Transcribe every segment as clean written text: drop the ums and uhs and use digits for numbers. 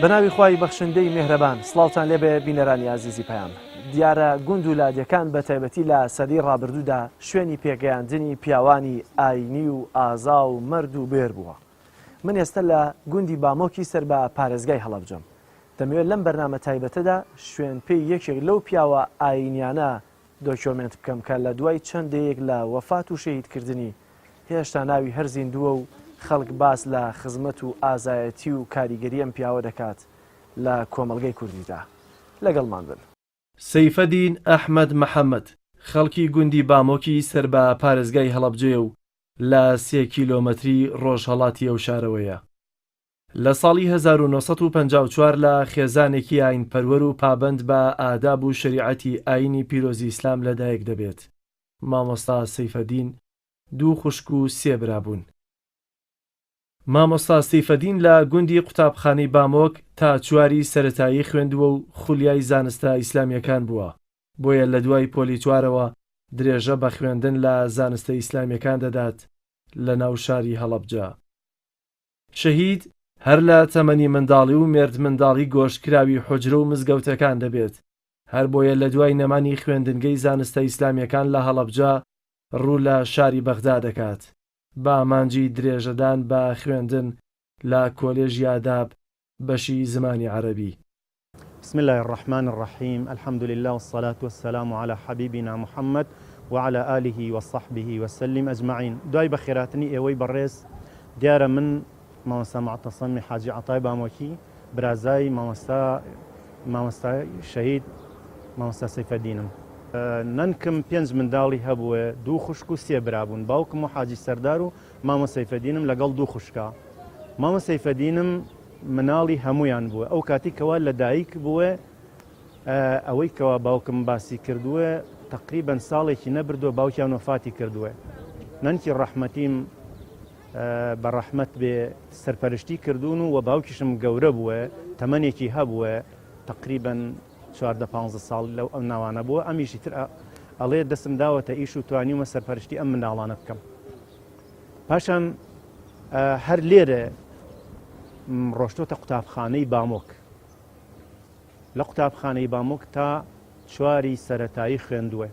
بەناوی خوای بەخشندەی مێهرەبان سڵاوتان لێبێ بینەرانی ئازیزی پەیام. دیارە گوند و لادێکان بە تایبەتی لە سەدەی ڕابردوودا شوێنی پێگەیاندنی پیاوانی ئاینی و ئازا و مەرد و بوێر بووە. من ئێستە لە گوندی بامۆکی سەر بە پارێزگای هەڵەبجەم. دەمەوێت لەم بەرنامە تایبەتەدا شوێن پێی یەکێک لەو پیاوە ئاینیانە دۆکیۆمێنت بکەم کە لە دوای چەند دەیەک لە وەفات و شەهیدکردنی هێشتا ناوی هەر زیندووە و خەڵک باس لە خزمەت و ئازایەتی و کاریگەری ئەم پیاوە دەکات لە کۆمەڵگەی کوردیدا. لەگەڵمان بن. سەیفەدین ئەحمەد محەمەد، خەڵکی گوندی بامۆکی سەر بە پارێزگای هەڵەبجەیە و لە سێ کیلۆمەتری ڕۆژهەڵاتی ئەو شارەوەیە. لە ساڵی 1954 لە خێزانێکی ئایینپەروەر و پابەند بە ئاداب و شەریعەتی ئایینی پیرۆزی ئیسلام لەدایک دەبێت. مامۆستا سەیفەدین دوو خوشک و سێ برا بوون. مامۆستا سەیفەدین لە گوندی قوتابخانەی بامۆک تا چواری سەرەتایی خوێندووە و خولیای زانستە ئیسلامییەکان بووە، بۆیە لە دوای پۆلی چوارەوە درێژە بە خوێندن لە زانستە ئیسلامییەکان دەدات لە ناو شاری هەڵەبجە. شەهید هەر لە تەمەنی منداڵی و مێردمنداڵی گۆشتکراوی حوجرە و مزگەوتەکان دەبێت، هەربۆیە لە دوای نەمانی خوێندنگەی زانستە ئیسلامییەکان لە هەڵەبجە ڕوو لە شاری بەغدا دەکات بە ئامانجی درێژەدان بە خوێندن لە کۆلێژی ئاداب بەشی زمانی عەرەبی. بسم اللە الرحمن الرحیم الحمد للە والصلاة والسلام علی حبیبنا محمد وعلی آله وصحبه وسلم اجمعین دوای بەخێرهاتنی ئێوەی بەڕێز دیارە من مامۆستا معتەسەمی حاجی عەتای بامۆکی برازای مامۆستا مامۆستا شەهید مامۆستا سەیفەدینم. نەنکم پێنج منداڵی هەبووە دوو خوشک و سێ برا بوون باوکم و حاجی سەردار و مامە سەیفەدینم لەگەڵ دوو خوشکا مامە سەیفەدینم مناڵی هەموویان بووە ئەو کاتی کەوا لە دایک بووە ئەوەی کەوا باوکم باسی کردووە تقریبا ساڵێکی نەبردووە باوکیان وەفاتی کردووە نەنکی ڕەحمەتیم بە ڕەحمەت بێ سەرپەرشتی کردوون و باوکیشم گەورە بووە تەمەنێکی هەبووە تقریبا 14 15 ساڵ لەو ئەو ناوانە بووە ئەمیشی تر ئەڵێ دەستم داوەتە ئیش و توانیومە سەرپەرشتی ئەم منداڵانە بکەم پاشان هەر لێرە ڕۆشتۆتە قوتابخانەی بامۆک لە قوتابخانەی بامۆک تا چواری سەتایی خوێندووە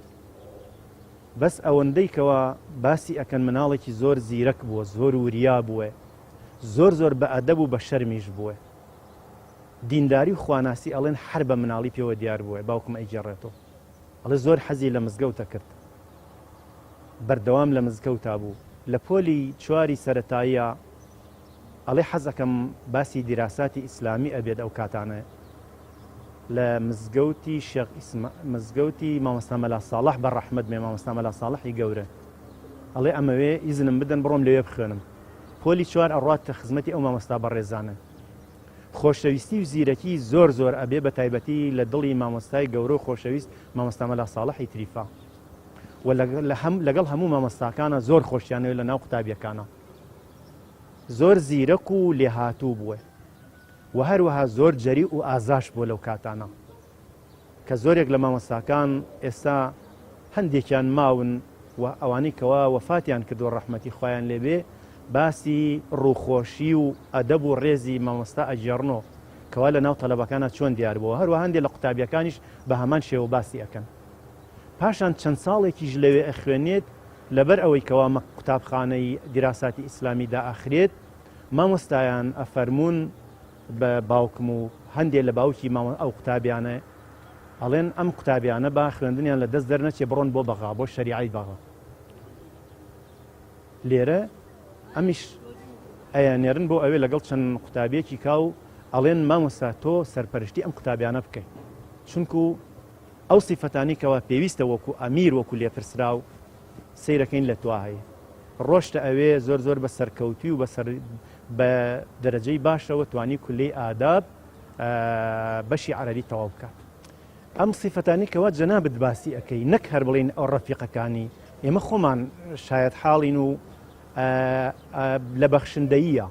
بەس ئەوەندەی کەوا باسی ئەکەن مناڵێکی زۆر زیرەک بووە زۆر وریا بووە زۆر زۆر بە ئەدەب و بە شەرمیش بووە دینداری و خواناسی ئەڵێن هەر بە مناڵی پێوە دیار بووە باوکم ئەیگێڕێتەوە ئەڵێ زۆر حەزی لە مزگەوتە کرد بەردەوام لە مزگەوتا بوو لە پۆلی چواری سەرەتاییا ئەڵێ حەزەکەم باسی دیراساتی ئیسلامی ئەبێت ئەو کاتانە لە مزگەوتی شێخ مزگەوتی مامۆستا مەلا ساڵح بە ڕەحمەت بێ مامۆستا مەلا ساڵحی گەورە ئەڵێ ئەمەوێ ئیزنم بدەن بڕۆم لەوێ بخوێنم پۆلی چوار ئەڕواتە خزمەتی ئەو مامۆستا بەڕێزانە خۆشەویستی و زیرەکی زۆر زۆر ئەبێ بە تایبەتی لە دڵی مامۆستای گەورە و خۆشەویست مامۆستا مەلا ساڵحی تریفا و لەگەڵ هەموو مامۆستاکانە زۆر خۆشیانەوە لە ناو قوتابیەکانە زۆر زیرەک و لێهاتوو بووە و هەروەها زۆر جەری و ئازاش بووە لەو کاتانە کە زۆرێک لە مامۆستاکان ئێستا هەندێکیان ماون و ئەوانەی کەوا وەفاتیان کردووە ڕەحمەتی خوایان لێبێ باسی ڕووخۆشی و ئەدەب و ڕێزی مامۆستا ئەگێڕنۆ کەوا لە ناو تەلەبەکانا چۆن دیار بووە هەروە هەندێ لە قوتابیەکانیش بە هەمان شێوە باسی ئەکەن پاشان چەند ساڵێکیش لەوێ ئەخوێنێت لەبەر ئەوەی کەوا قوتابخانەی دیراساتی ئیسلامی دائەخرێت مامۆستایان ئەفەرموون بە باوکم و هەندێ لە باوکی مامە ئەو قوتابیانە ئەڵێن ئەم قوتابیانە با خوێندنیان لە دەست دەرنەچێ بڕۆن بۆ بەغا بۆ شەریعەی بەغا لێرە ئەمیش ئەیانێرن بۆ ئەوێ لەگەڵ چەند قوتابیەکی کا و ئەڵێن مامۆستا تۆ سەرپەرشتی ئەم قوتابیانە بکەی چونکو ئەو سیفەتانی کەوا پێویستە وەکو ئەمیر وەکو لێپرسراو سەیرەکەین لە تۆا هەیە ڕۆشتە ئەوێ زۆر زۆر بە سەرکەوتوی و بەسەر بە دەرەجەی باشەوە توانی کولەی ئاداب بەشی عەرەبی تەواو بکات. ئەم سیفەتانی کەوا جەنابت باسی ئەەکەی نەک هەر بڵین ئەو ڕەفیقەکانی ئێمە خۆمان شایەت حاڵین و لە بەخشندەیە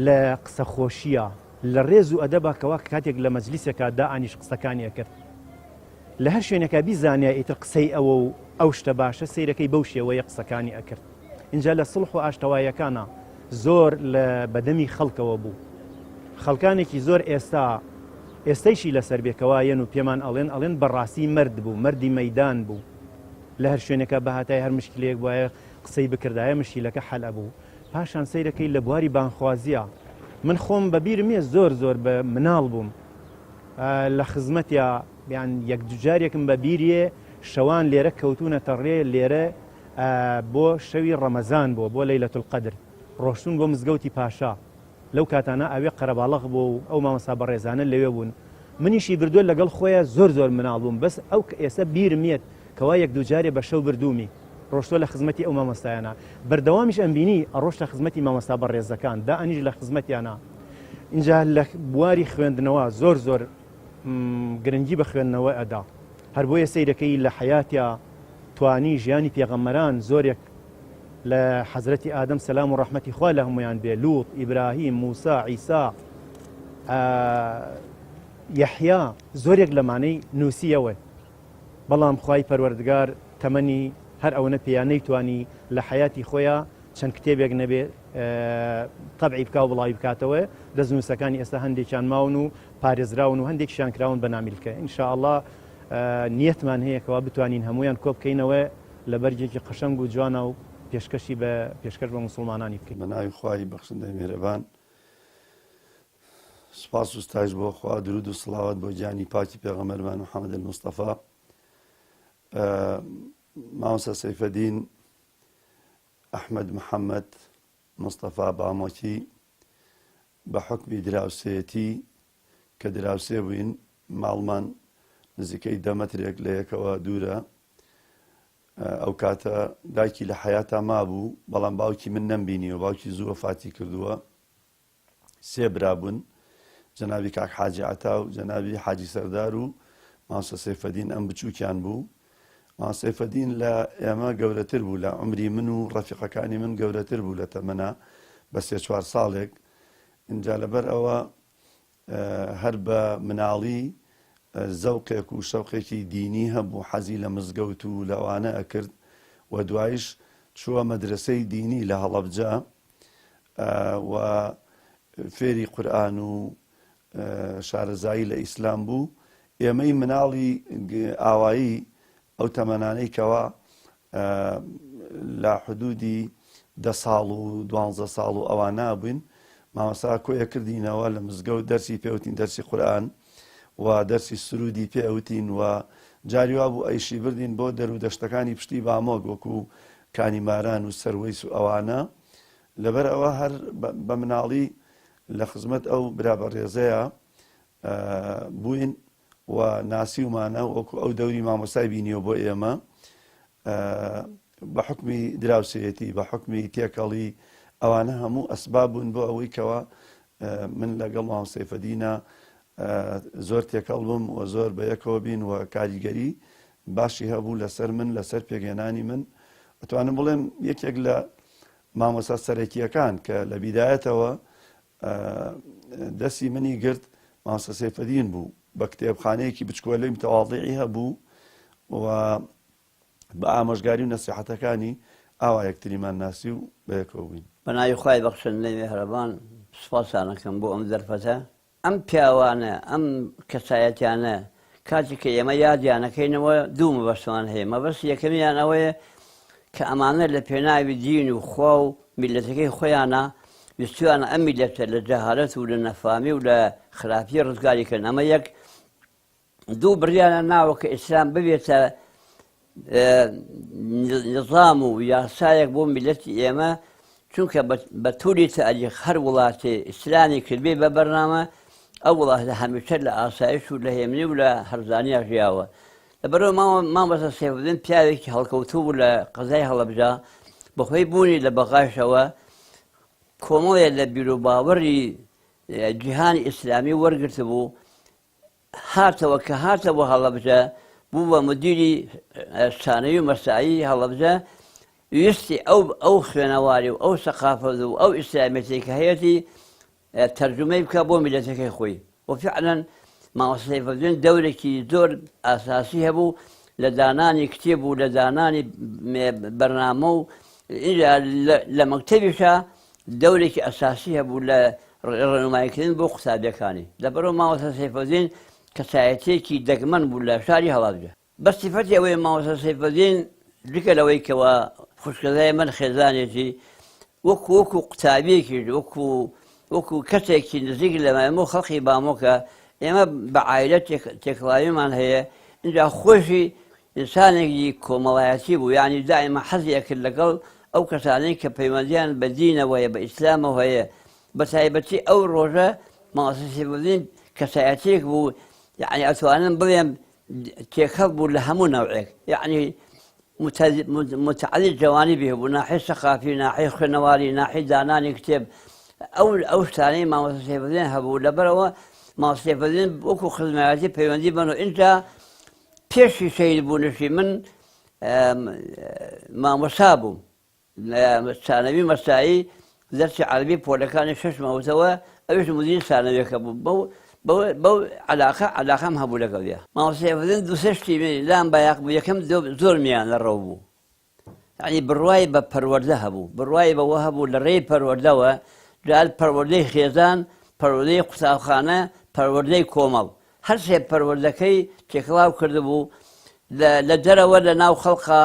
لە قسە خۆشیە لە ڕێز و ئەدەبا کەوا کاتێک لە مەجلیسێکا دائەنیشت قسەکانی ئەکرد لە هەر شوێنێکا بیزانیا ئیتر قسەی ئەوە و ئەو شتە باشە سەیرەکەی بەو شێوەیە قسەکانی ئەکرد ئینجا لە سڵح و ئاشتەواییەکانا زۆر لە بەدەمی خەڵکەوە بوو. خەڵکانێکی زۆر ئێستا ئێستەیشی لەسەر بێ کەوا یەن و پێمان ئەڵێن ئەڵێن بەڕاستی مەرد بوو مەردی مەیدان بوو لە هەر شوێنێکا بهاتایە هەر مشکلەیەک بوایە قسەی بکردایە مشکیلەکە حەل ئەبوو پاشان سەیرەکەی لە بواری بانگخوازیا من خۆم بە بیرم یە زۆر زۆر بە مناڵ بووم لە خزمەتیا یان یەک دوجارێکم بە بیریێ شەوان لێرە کەوتونەتە ڕێ لێرە بۆ شەوی ڕەمەزان بۆ بۆ لەیلەتول قەدر ڕۆشتون بۆ مزگەوتی پاشا لەو کاتانە ئەوێ قەرەباڵغ بووە و ئەو مامۆستا بەڕێزانە لەوێ بوون منیشی بردووە لەگەڵ خۆیا زۆر زۆر مناڵ بووم بەس ئەو ئێستا بیرم یەت کەوا یەک دوو جارێ بە شەو بردوومی ڕۆشتووە لە خزمەتی ئەو مامۆستایانە بەردەوامیش ئەمبینی ئەڕۆشتە خزمەتی مامۆستا بەڕێزەکان دائەنیش لە خزمەتیانە ئینجا لە بواری خوێندنەوە زۆر زۆر گرنگی بە خوێندنەوە ئەدا هەر بۆیە سەیرەکەی لە حەیاتیا توانی ژیانی پێغەمبەران زۆرێک لە حەزرەتی ئادەم سەلام و ڕەحمەتی خوا لە هەموویان بێ، لوط، ئیبراهیم، موسا، عیسا، یەحیا، زۆرێک لەمانەی نووسیەوە، بەڵام خوای پەروەردگار تەمەنی هەر ئەوەنە پێیا نەیتوانی لە حەیاتی خۆیا چەند کتێبێک نەبێ تەبعی بکا و بڵاوی بکاتەوە، دەستنووسەکانی ئێستا هەندێکیان ماون و پارێزراون و هەندێکیشیان کراون بە نامیلکە، ان شاء اللە نیەتمان هەیە کەوا بتوانین هەموویان کۆبکەینەوە. لە بەرگێکی قەشەنگ و جوانا و پێشکەشی بە پێشکەش بە موسوڵمانانی بکەین. بە ناوی خوای بەخشندەی میهرەبان. سوپاس و ستایش بۆ خوا، درود و سڵاوات بۆ گیانی پاکی پێغەمبەرمان محمد المصطفی. مامۆستا سەیفەدین ئەحمەد محەممەد مستەفا بامۆکی بە حوکمی دراوسێیەتی کە دراوسێ بووین ماڵمان نزیکەی دە مەترێک لە یەکەوە دوورە ئەو کاتە دایکی لە حیاتا مابوو بەڵام باوکی من نەمبینیوە باوکی زوو وەفاتی کردووە سێ برا بوون جەنابی کاک حاجی عەتا و جەنابی حاجی سەردار و مامۆستا سەیفەدین ئەم بچووکیان بوو مامۆستا سەیفەدین لە ئێمە گەورەتر بوو لە عومری من و ڕەفیقەکانی من گەورەتر بوو لە تەمەنا بە سێ چوار ساڵێک ئینجا لەبەر ئەوە هەر بە مناڵی زەوقێک و شەوقێکی دینی هەبوو حەزی لە مزگەوت و لەوانە ئەکرد و دوایش چووە مەدرەسەی دینی لە هەڵەبجە و فێری قورئان و شارەزایی لە ئیسلام بوو ئێمەی مناڵی ئاوایی ئەو تەمەنانەی کەوا لە حدودی دە ساڵ و دوانزە ساڵ و ئەوانە بووین مامۆستا کۆیە کردینەوە لە مزگەوت دەرسی پێوتین دەرسی قورئان و دەرسی سرودی پێوتین و جاری وا بوو ئەیشی بردین بۆ دەر و دەشتەکانی پشتی بامۆک وەکو کانی ماران و سەروەیس و ئەوانە لەبەر ئەوە هەر بە مناڵی لە خزمەت ئەو برا بەڕێزەیە بووین و ناسیومانە وەکو ئەو دەوری مامۆستای بینیوە بۆ ئێمە بە حکمی دراوسێتی بە حکمی تێکەڵی ئەوانە هەموو ئەسباب بوون بۆ ئەوەی کەوا من لەگەڵ مامۆستای فەدینا زۆر تێکەڵ بم و زۆر بە یەکەوە بین و کاریگەری باشی هەبوو لەسەر من لەسەر پێکهێنانی من ئەتوانم بڵێم یەکێک لە مامۆستا سەرەکییەکان کە لە بیدایەتەوە دەستی منی گرت مامۆستا سەیفەدین بوو بە کتێبخانەیەکی بچکۆلەی متەواضعی هەبوو و بە ئامۆژگاری و نەسیحەتەکانی ئاوا یەکتریمان ناسی و بەیەکەوە بووین. بە ناوی خوای بەخشندەی مێهرەبان سوپاستان ئەکەم بۆ ئەم دەرفەتە. ئەم پیاوانە، ئەم کەسایەتیانە کاتێک کە ئێمە یادیان ئەکەینەوە دوو مەبەستمان هەیە، مەبەستی یەکەمیان ئەوەیە کە ئەمانە لە پێناوی دین و خوا و میللەتەکەی خۆیانا ویستویانە ئەم میللەتە لە جەهالەت و لە نەفامی و لە خراپی ڕزگاری کەن، ئەمە یەک. دوو بڕیاریان ناوە کە ئیسلام ببێتە نظام و یاسایەک بۆ میلەتی ئێمە چونکە بە تولی تاریخ هەر وڵاتێ ئیسلامی کردبێ بە بەرنامە ئەو وڵاتە هەمیشە لە ئاسایش و لە هێمنی و لە هەرزانیا ژیاوە لەبەرەوە مامۆستا سەیفەدین پیاوێکی هەڵکەوتوو بوو لە قەزای هەڵەبجە بەهۆی بوونی لە بەغاشەوە کۆمەڵێ لە بیروباوەڕی جیهانی ئیسلامی وەرگرتبوو هاتەوە کە هاتە بۆ هەڵەبجە بوو بە مدیری سانەوی و مەسایی هەڵەبجە ویستی ئەو ئەو خوێنەواری و ئەو سەقافەت و ئەو ئیسلامیەتی کە هەیەتی تەرجومەی بکە بۆ میلەتەکەی خۆی و فعلا مامۆستا سەیفەدین دەورێکی زۆر ئاساسی هەبوو لە دانانی کتێب و لە دانانی بەرنامە و لە مەکتەبیشا دەورێکی ئەساسی هەبوو لە ڕێنماییکردن بۆ قوتابیەکانی. لەبەرئەوە مامۆستا سەیفەدین کەسایەتیەکی دەگمەن بوو لە شاری هەڵەبجە. بە سیفەتی ئەوەی مامۆستا سەیفەدین جگە لەوەی کەوا خوشکەزای من خێزانێتی وەکو وەکو قوتابیەکیش وەکو وەکو کەسێکی نزیک لە ئێمە و خەڵکی بامۆکە ئێمە بە عایلە تێکڵاویمان هەیە اینجا خۆشی ئینسانێکی کۆمەڵایەتی بوو یعنی دائما حەزی ئەکرد لەگەڵ ئەو کەسانەی کە پەیوەندیان بە دینەوە هەیە بە ئیسلامەوە هەیە بە تایبەتی ئەو ڕۆژە مامۆستا سەیفەدین کەسایەتیەک بوو یعنی ئەتوانم بڵێم تێکەڵ بوو لە هەموو نەوعێک یعنی متعدد جوانبی هەبوو ناحیە سەقافی ناحیە خوێنەواری ناحیە دانانی کتێب ئەو ئەو شتانەی مامۆستا سەیفەدین هەبوو لەبەرەوە مامۆستا سەیفەدین وەکو خزمایەتی پەیوەندی بەن و ئینجا پێشی شەهید بوونشی من مامۆستا بووم سانەوی مەسایی دەرسی عەرەبی پۆلەکانی شەشم وتەوە ئەویش مدیری سانەویەکە بوو بەو بەو بەو عەلاقە عەلاقەم هەبوو لەگەڵیا. مامۆستا سەیفەدین دوو سێ شتی لام بایەخ بوو یەکەم زۆر میانە ڕەو بوو یعنی بڕوای بە پەروەردە هەبوو بڕوای بەوە هەبوو لە ڕێی پەروەردەوە جار پەروەردەی خێزان پەروەردەی قوتابخانە پەروەردەی کۆمەڵ هەر سێ پەروەردەکەی تێکەڵاو کردبوو، لە دەرەوە لە ناو خەڵقا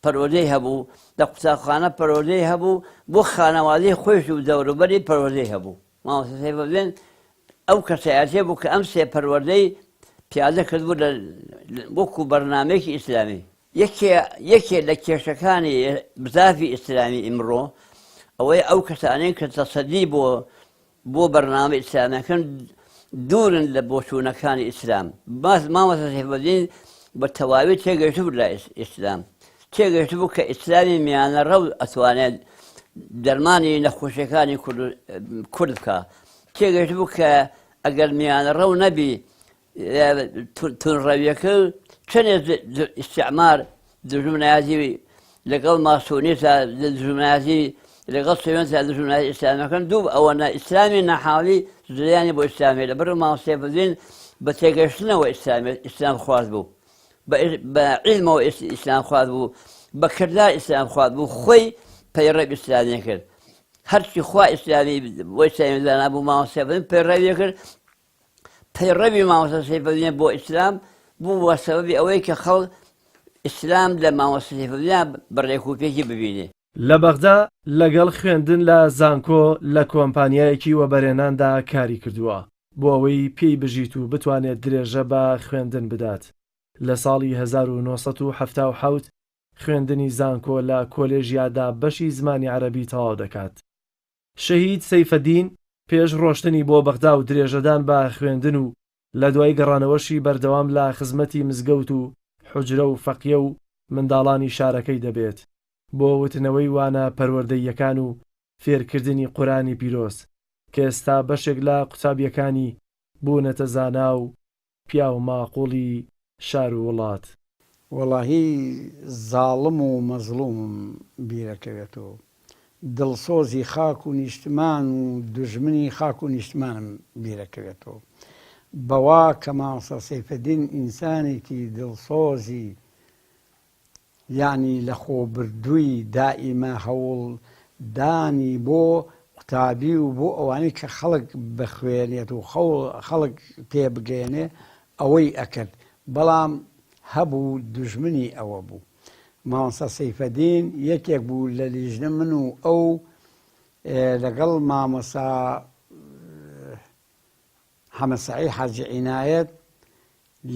پەروەردەی هەبوو، لە قوتابخانە پەروەردەی هەبوو، بۆ خانەوادەی خۆیش و دەوروبەری پەروەردەی هەبوو. مامۆستا سەیفەدین ئەو کەسایەتیە بوو کە ئەم سێ پەروەردەی پیادە کردبوو لە وەکوو بەرنامەیەکی ئیسلامی. یەکێ یەکێ لە کێشەکانی بزاڤی ئیسلامی ئیمڕۆ ئەوەیە ئەو کەسانەی کە تەسەدی بۆ بۆ بەرنامە ئیسلامیەکان دوورن لە بۆچوونەکانی ئیسلام. باس مامۆستا سەیفەدین بە تەواوی تێگەیشتبوو لە ئیسلام. تێگەیشتبوو کە ئیسلامی میانەڕەو ئەتوانێت دەرمانی نەخۆشیەکانی کورد بکا. تێگەیشتبوو کە ئەگەر میانەڕەو نەبی توندڕەویەکە چەنێ ئیستعمار دوژمنایەتی لەگەڵ ماسۆنیتا دوژمنایەتی لەگەڵ سوێنتا دوژمنایەتی ئیسلامەکەن دوو ئەوەنە ئیسلامی نەحاڵی زیانی بۆ ئیسلامی لە بەر مامۆستای بزین بە تێگەشتنەوە ئیسلامی ئیسلام خواز بوو بە عیلمەوە ئیسلام خواز بوو بە کردار ئیسلام خواز بوو خۆی پەیڕەو ئیسلامی کرد هەرچی خوا ئیسلامی بۆ ئیسلامی دانا بوو مامۆستای بزین پەیڕەوی کرد پەیڕەوی مامۆستا سەیفەدینە بۆ ئیسلام بوو بە سەبەبی ئەوەی کە خەڵک ئیسلام لە مامۆستا سەیفەدینە بە ڕێکوپێکی ببینێ. لە بەغدا لەگەڵ خوێندن لە زانکۆ لە کۆمپانیایەکی وەبەرهێناندا کاری کردووە بۆ ئەوەی پێی بژیت و بتوانێت درێژە بە خوێندن بدات. لە ساڵی 1977 خوێندنی زانکۆ لە کۆلێژیادا بەشی زمانی عەرەبی تەواو دەکات. شەهید سەیفەدین پێش ڕۆشتنی بۆ بەغدا و درێژەدان بە خوێندن و لە دوای گەڕانەوەشی بەردەوام لە خزمەتی مزگەوت و حوجرە و فەقیە و منداڵانی شارەکەی دەبێت بۆ وتنەوەی وانە پەروەردەییەکان و فێرکردنی قورئانی پیرۆز کە ئێستا بەشێک لە قوتابیەکانی بوونەتە زانا و پیاو ماقوڵی شار و وڵات. وەڵاهی زاڵم و مەزڵومم بیرەکەوێتۆ دڵسۆزی خاک و نیشتمان و دوژمنی خاک و نیشتمانم بیرەکەوێتۆ بەوا کە مامۆستا سەیفەدین ئینسانێکی دڵسۆزی یانی لەخۆبردووی دائیمە هەوڵ دانی بۆ قوتابی و بۆ ئەوانەی کە خەڵک بخوێنێت و خەڵک پێ بگەیەنێ ئەوەی ئەکرد بەڵام هەبوو دوژمنی ئەوە بوو مامۆستا سەیفەدین یەکێک بوو لە لیژنە من و ئەو لەگەڵ مامۆستا حەمە سەعید حاجی عینایەت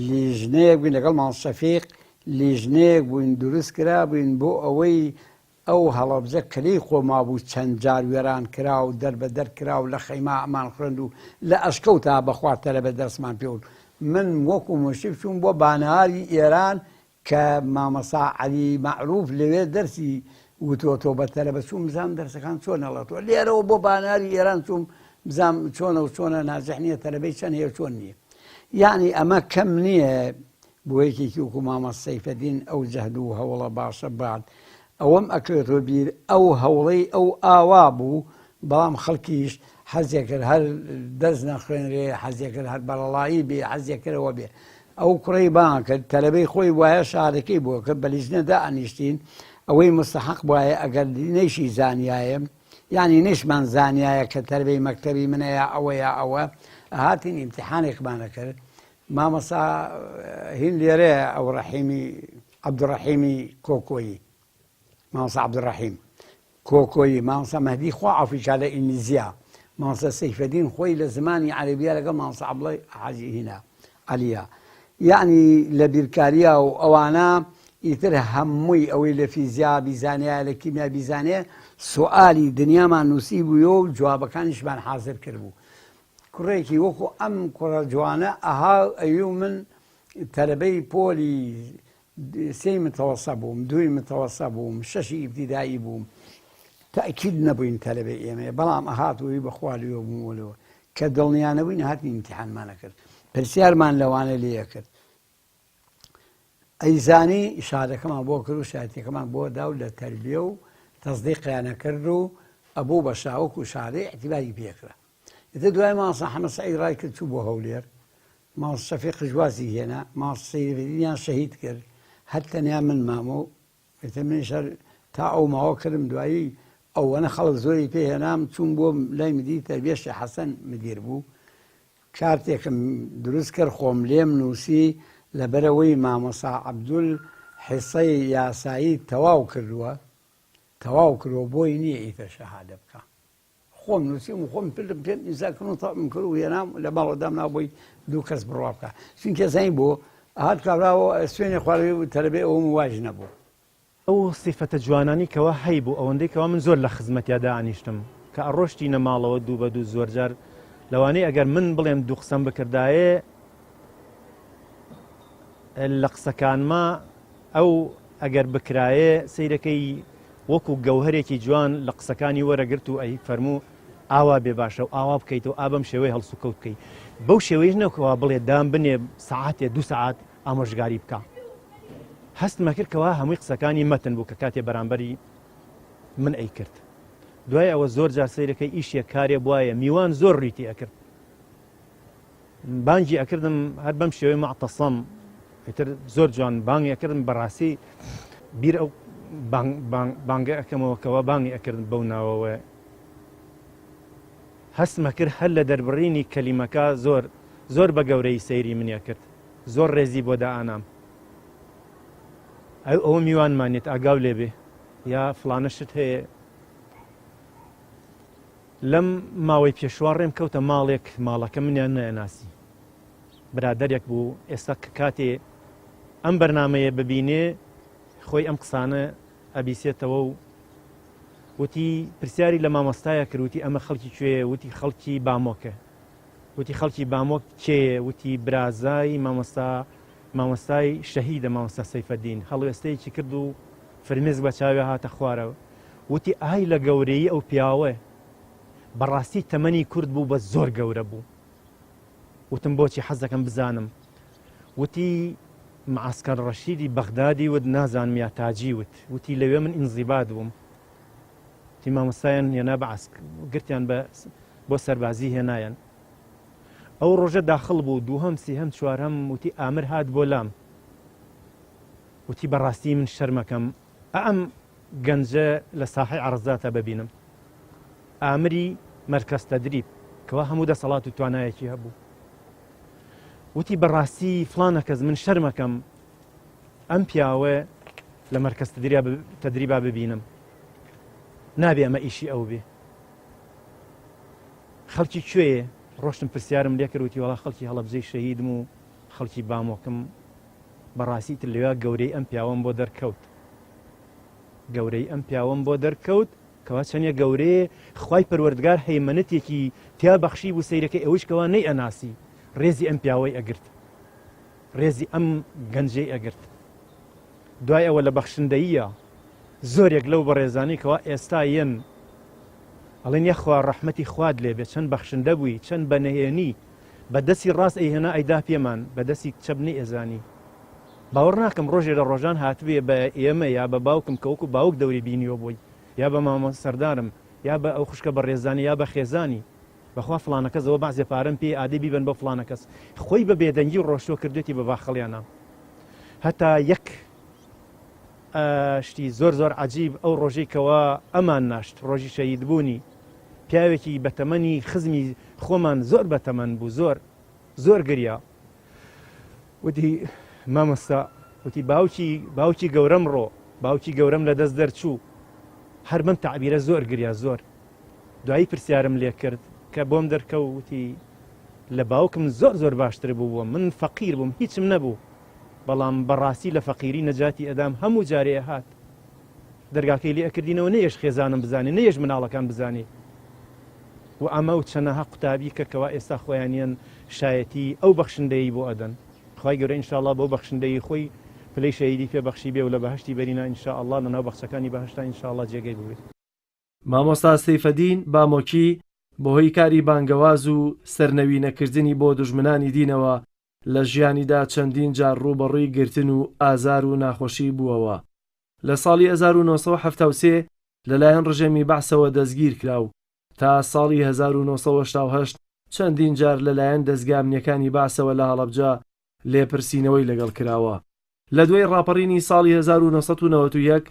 لیژنەیەک بووین لەگەڵ مامۆستا شەفیق لیژنەیەک بووین دروست کرابووین بۆ ئەوەی ئەو هەڵەبجە کە لێی خۆمابوو چەند جار وێران کرا و دەربەدەر کرا و لە خەیما ئەمان خوێند و لە ئەشکەوتا بەخوا تەلەبە دەرسمان پێ وت من وەکو مشرف چووم بۆ بانەهاری ئێران کە مامۆستا عەلی مەعروف لەوێ دەرسی وتۆتەوە بە تەلەبە چووم بزانم دەرسەکان چۆن ئەڵێتەوە لێرەوە بۆ باناری ئێران چووم بزانم چۆنە و چۆنە ناجح نییە تەلەبەی چەند هەیە چۆن نییە یعنی ئەمە کەم نییە بۆ یەکێکی وەکو مامۆستا سەیفەدین ئەو جەهد و هەوڵە باشە بات ئەوەم ئەکەوێتەوە بیر ئەو هەوڵەی ئەو ئاوا بوو بەڵام خەڵکیش حەزێکرد هەر دەرس نەخوێنرێ حەزێکرد هەر بەرەڵایی بێ حەزێکردەوە بێ ئەو کوڕەی بانگ کرد تەلەبەی خۆی وایە شارەکەی بۆ کرد بە لیژنە دائەنیشتین ئەوەی مستحق بوایە ئەگەر نەیشی زانیایە. یانی نەیشمان زانیایە کە تەربەی مەکتەبی منە یا ئەوە یا ئەوە ئەهاتین ئیمتیحانێکمان ئەکرد مامۆستا هین لێرەیە ئەو ڕەحیمی عەبدوڕەحیمی کۆکۆیی مامۆستا عەبدولڕەحیم کۆکۆیی، مامۆستا مەهدی خوا عەفوی کا لە ئینگلیزیا، مامۆستا سەیفەدین خۆی لە زمانی عەرەبیا لەگەڵ مامۆستا عەبدوڵای حاجی هینا عەلیە یەعنی لە بیرکاریا و ئەوانە ئیتر هەمووی ئەوەی لە فیزیا بیزانایە لە کیمیا بیزانێ سوئالی دنیامان نووسی بوویەوە و جوابەکانیشمان حازر کردبوو کوڕێکی وەکو ئەم کوڕە جوانە ئەها ئەیو من تەلەبەی پۆلی سێی متەوەسە بووم، دووی متەوەسە بووم، شەشی ئیبتیدائی بووم، تەئکید نەبووین تەلەبەی ئێمەیە، بەڵام ئەهات وی بەخوا لێوە بووم و لەوە. کە دڵنیا نەبووین هاتین ئیمتیحانمان ئەکرد. پرسیارمان لەوانە لێ ئەکرد. ئەیزانی شادەکەمان بۆ کرد و شایەتیەکەمان بۆ دا و لە تەربیە و تەسدیقیان ئەکرد و ئەبوو بە شاوەک و شادەی ئیعتیباری پێ ئەکرا. ئیتر دوای مامۆستا حەمە سەعید ڕای کرد چوو بۆ هەولێر. مامۆستا شەفیقیش وازی هێنا، مامۆستا سەیدەفەدینیان شەهید کرد، هەر تەنیا من مام و ئیتر منیش هەر تا ئەو ماوە کردم، دوایی ئەوەنە خەڵک زۆری پێ هێنام چووم بۆ لای مدیری تەربیە شێخ حەسەن مدیر بوو، کارتێکم دروست کرد خۆم لێم نووسی لەبەرئەوەی مامۆستا عەبدول حیسەی یاسایی تەواو کردووە، تەواو کردووە بۆی نییە ئیتر شەهادە بکا. خۆم نووسیم و خۆم پلم پێم ئیمزا کردم و تەواوم کرد و هێنام لە ماڵەوە دامنا بۆی دوو کەس بڕوا بکا چونکە زانی بۆ هات کابراوە سوێنێ خواردوی و تەلەبەی ئەوم واش نەبوو. ئەو سیفەتە جوانانی کەوا هەیبوو ئەوەندەی کەوا من زۆر لە خزمەتیا دائەنیشتم کە ئەڕۆشتینە ماڵەوە دوو بە دوو زۆرجار لەوانەیە ئەگەر من بڵێم دوو قسەم بکردایێ لە قسەکانما ئەو ئەگەر بکرایێ سەیرەکەی وەکو گەوهەرێکی جوان لە قسەکانی وەرەگرت و ئەی فەرموو ئاوا بێ باشە و ئاوا بکەیت و ئا بەم شێوەی هەڵسوکەوت بکەی بەو شێوەیش نەکەوە بڵێ دام بنێ سەعاتێ دوو سەعات ئامۆژگاری بکە هەستمە کرد کەوا هەمووی قسەکانی مەتن بوو کە کاتێ بەرامبەری من ئەی کرد دوای ئەوە زۆر جار سەیرەکەی ئیشێک کارێ بواە میوان زۆر ڕیتی ئەکرد بانگی ئەکردم هەر بەم شێوەی معتەسەم ئیتر زۆر جوان بانگی ئەکردم بەڕاستی بیر ئەو بانگە ئەکەمەوە کەەوە بانگی ئەکردم بەو ناوەوە هەستمە کرد هەر لە دەربڕینی کەلیمەکە زۆر زۆر بە گەورەی سەیری منیە کرد زۆر ڕێزی بۆ دائانام ئەو ئەوە میوانمانێت ئاگاو لێبێ یا فلانە شت هەیە لەم ماوەی پێشوە ڕێم کەوتە ماڵێک ماڵەکە منیان نەئەناسی برادەرێک بوو ئێستا کە کاتێ ئەم بەرنامەیە ببینێ خۆی ئەم قسانە ئەبیسێتەوە و وتی پرسیاری لە مامۆستایە کرد وتی ئەمە خەڵکی کوێیە وتی خەڵکی بامۆکە وتی خەڵکی بامۆک کێیە وتی برازای مامۆستا مامۆستای شەهیدە مامۆستا سەیفەدین هەڵوێستەیەکی کرد و فرمێسک بە چاوێ هاتە خوارەوە وتی ئای لە گەورەیی ئەو پیاوە بەڕاستی تەمەنی کورت بوو بەس زۆر گەورە بوو وتم بۆچی حەز دەکەم بزانم وتی معسکەر ڕەشیدی بەغدادی وت نازانم یا تاجی وت وتی لەوێ من ئینزیبات بووم تی مامۆستایان هێنا بە عسک گرتیان بە بۆ سەربازی هێنایان ئەو ڕۆژە داخڵ بوو دووهەم سیهەم چوارهەم وتی ئامر هات بۆ لام وتی بەڕاستی من شەرمەکەم ئەم گەنجە لە ساحەی عەڕزداتا ببینم ئامری مەرکەز تەدریب کەوا هەموو دەسەڵات و توانایەکی هەبوو وتی بەڕاستی فڵانە کەس من شەرمەکەم ئەم پیاوە لە مەرکەز تەدریبا ببینم نابێ ئەمە ئیشی ئەو بێ خەڵکی کوێیە ڕۆشتم پرسیارم لێکرد وتی وەڵا خەڵکی هەڵەبجەی شەهیدم و خەڵکی بامۆکم بەڕاستی تر لەوێ گەورەی ئەم پیاوەم بۆ دەرکەوت گەورەی ئەم پیاوەم بۆ دەرکەوت کەوا چەندێ گەورەیە خوای پەروەردگار هەیمەنەتێکی تیا بەخشی بوو سەیرەکەی ئەویش کەوا نەی ئەناسی ڕێزی ئەم پیاوەی ئەگرت ڕێزی ئەم گەنجەی ئەگرت دوای ئەوە لە بەخشندەییە زۆرێک لەو بەڕێزانی کەوا ئێستا یەن ئەڵێن یەخوا ڕەحمەتی خوات لێبێ چەند بەخشندە بووی چەند بە نهێنی بە دەستی ڕاست ئەیهێنا ئەیدا پێمان بە دەستی چەپ نەیئەزانی باوەڕ ناکەم ڕۆژێ لە ڕۆژان هاتبێ بە ئێمە یا بە باوکم کە وەکو باوک دەوری بینیوە بۆی یا بە مامە سەردارم یا بە ئەو خوشکە بەڕێزانی یا بە خێزانی بەخوا فڵانە کەس ئەوە بەعزێ پارەم پێ ئادەی بیبەن بۆ فڵانە کەس خۆی بە بێدەنگی ڕۆشتوە کردوێتی بە باخەڵیانە هەتا یەک. شتی زۆر زۆر عەجیب ئەو ڕۆژەی کەوا ئەمان ناشت ڕۆژی شەهید بوونی پیاوێکی بەتەمەنی خزمی خۆمان زۆر بەتەمەن بوو زۆر زۆر گریا وتی مامۆستا وتی باوکی باوکی گەورەم ڕۆ باوکی گەورەم لە دەست دەرچوو هەر بەم تەعبیرە زۆر گریا زۆر دوایی پرسیارم لێ کرد کە بۆم دەرکەوت وتی لە باوکم زۆر زۆر باشتر بوو بۆم من فەقیر بووم هیچم نەبوو بەڵام بەڕاستی لە فەقیری نەجاتی ئەدام هەموو جارێ ئەهات دەرگاکەی لێ ئەکردینەوە نەیەش خێزانم بزانێ نەیەش مناڵەکان بزانێ و ئەمە و چەنەها قوتابی کە کەوا ئێستا خۆیانیان شایەتی ئەو بەخشندەیی بۆ ئەدەن خوای گەورە ان شاء اللە بەو بەخشندەیی خۆی پلەی شەهیدی پێ بەخشی بێ و لە بەهەشتی بەرینا ان شاء اللە لەناو بەخچەکانی بەهەشتا ان شاء اللە جێگەی ببێ. مامۆستا سەیفەدین بامۆکی بەهۆی کاری بانگەواز و سەرنەوی نەکردنی بۆ دوژمنانی دینەوە لە ژیانیدا چەندین جار ڕووبەڕووی گرتن و ئازار و ناخۆشی بووەوە. لە ساڵی 1973 لەلایەن ڕژێمی بەعسەوە دەستگیرکرا و تا ساڵی 1988 چەندین جار لەلایەن دەزگا ئەمنیەکانی بەعسەوە لە هەڵەبجە لێپرسینەوەی لەگەڵ کراوە. لە دوای ڕاپەڕینی ساڵی 1991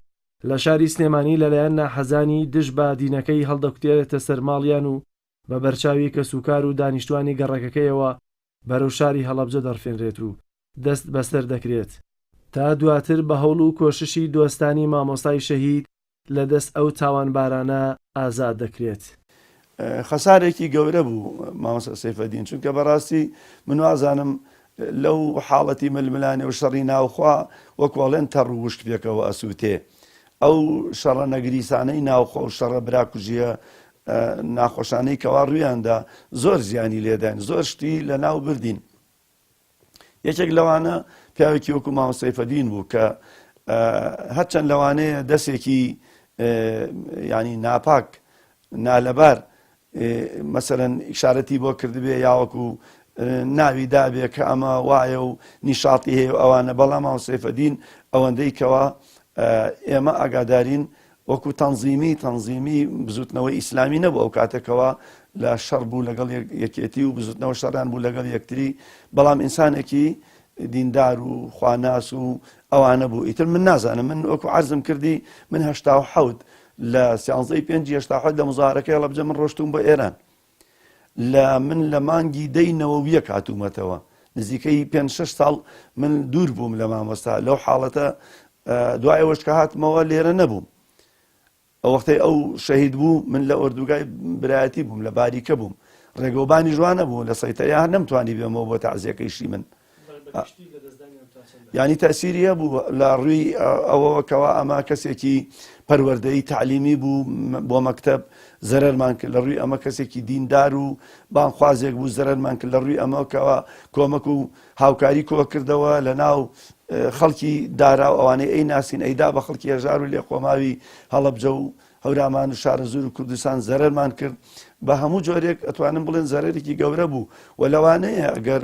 لە شاری سلێمانی لەلایەن ناحەزانی دژ بە دینەکەی هەڵدەکوتێرێتە سەر ماڵیان و بە بەرچاوی کەسوکار و دانیشتوانی گەڕەکەکەیەوە بەرەو شاری هەڵەبجە دەڕفێنرێت و دەست بەسەر دەکرێت تا دواتر بە هەوڵ و کۆششی دۆستانی مامۆستای شەهید لە دەست ئەو تاوانبارانە ئازاد دەکرێت. خەسارێکی گەورە بوو مامۆستا سەیفەدین چونکە بەڕاستی من وازانم لەو حاڵەتی ململانێ و شەڕی ناوخوا وەکو ئەڵێن تەڕ و وشک پێکەوە ئەسووتێ ئەو شەڕە نەگریسانەی ناوخۆ و شەڕە براکوژیە ناخۆشانەی کەوا ڕوویاندا زۆر زیانی لێداین زۆر شتی لە ناو بردین یەکێک لەوانە پیاوێکی وەکو مامۆستا سەیفەدین بوو کە هەرچەند لەوانەیە دەسێکی ینی ناپاک نالەبار مەسەرەن ئیشارەتی بۆ کردبێ یاوەکو ناوی دابێ کە ئەمە وایە و نیشاتی هەیە و ئەوانە بەڵام مامۆستا سەیفەدین ئەوەندەی کەوا ئێمە ئاگادارین وەکو تەنزیمی تەنزیمی بزوتنەوەی ئیسلامی نەبوو ئەو کاتە کەوا لە شەڕ بوو لەگەڵ یەکێتی و بزوتنەوە شەڕیان بوو لەگەڵ یەکتری بەڵام ئینسانێکی دیندار و خواناس و ئەوانە بوو ئیتر من نازانم من وەکو عەرزم کردی من 87 لە سیانزەی پێنجی 87 لە مزارەکەی هەڵەبجە من ڕۆشتوم بۆ ئێران لە من لە مانگی دەی 91 هاتوومەتەوە نزیکەی پێ شش ساڵ من دوور بووم لە مامۆستا لەو حاڵەتە دوای ئەوەش کە هاتمەوە لێرە نەبووم ئەو وەختەی ئەو شەهید بوو من لە ئۆردوگای برایەتی بووم لە باریکە بووم ڕێگەوبانی جوانە بوو لە سەیتەیا نەمتوانی بێمەوە بۆ تەعزیەکەیشی من یانی تەسیری هەبوو لە ڕووی ئەوەوە کەوا ئەمە کەسێکی پەروەردەی تعلیمی بوو بۆ مەکتب زەرەرمان کرد لە ڕووی ئەمە کەسێکی دیندار و بانخوازێک بوو زەرەرمان کرد لە ڕووی ئەمە کەوا کۆمەک و هاوکاری کۆکردەوە لە ناو خەڵکی دارا و ئەوانەی ئەی ناسین ئەیدا بە خەڵکی هەژار و لێقۆماوی هەڵەبجە و هەورامان و شارەزوور و کوردستان زەرەرمان کرد بە هەموو جۆرێک ئەتوانم بڵێن زەرەرێکی گەورە بوو و لەوانەیە ئەگەر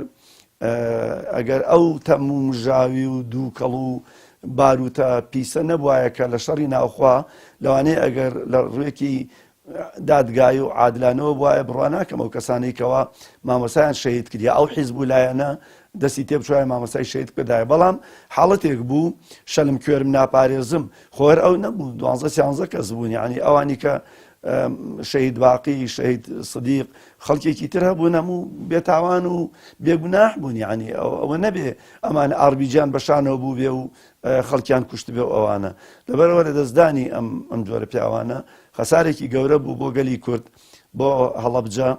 ئەگەر ئەو تەم و مژاوی و دووکەڵ و باروتە پیسە نەبوایە کە لە شەڕی ناوخوا لەوانەیە ئەگەر لە ڕوویەکی دادگایی و عادلانەوە بوایە بڕوا ناکەم ئەو کەسانەی کەوا مامۆسایان شەهید کرد یا ئەو حیزب و لایەنە دەستی تێ بچوایە مامۆسای شەهید بکردایە بەڵام حاڵەتێک بوو شەلم کوێرم ناپارێزم خۆر ئەو نەبوو دوانزە سیانزە کەس بوون یعنی ئەوانی کە شەهید باقی شەهید سدیق خەڵکێکی تر هەبوون هەموو بێتاوان و بێگوناح بوون یعنی ئەوە نەبێ ئەمان ئاربیجان بەشانەوە بوو بێ و خەڵکیان کوشتبێ و ئەوانە لەبەرەوە لە دەستدانی ئەم ئەم جۆرە پیاوانە خەسارێکی گەورە بوو بۆ گەلی کورد، بۆ هەڵەبجە،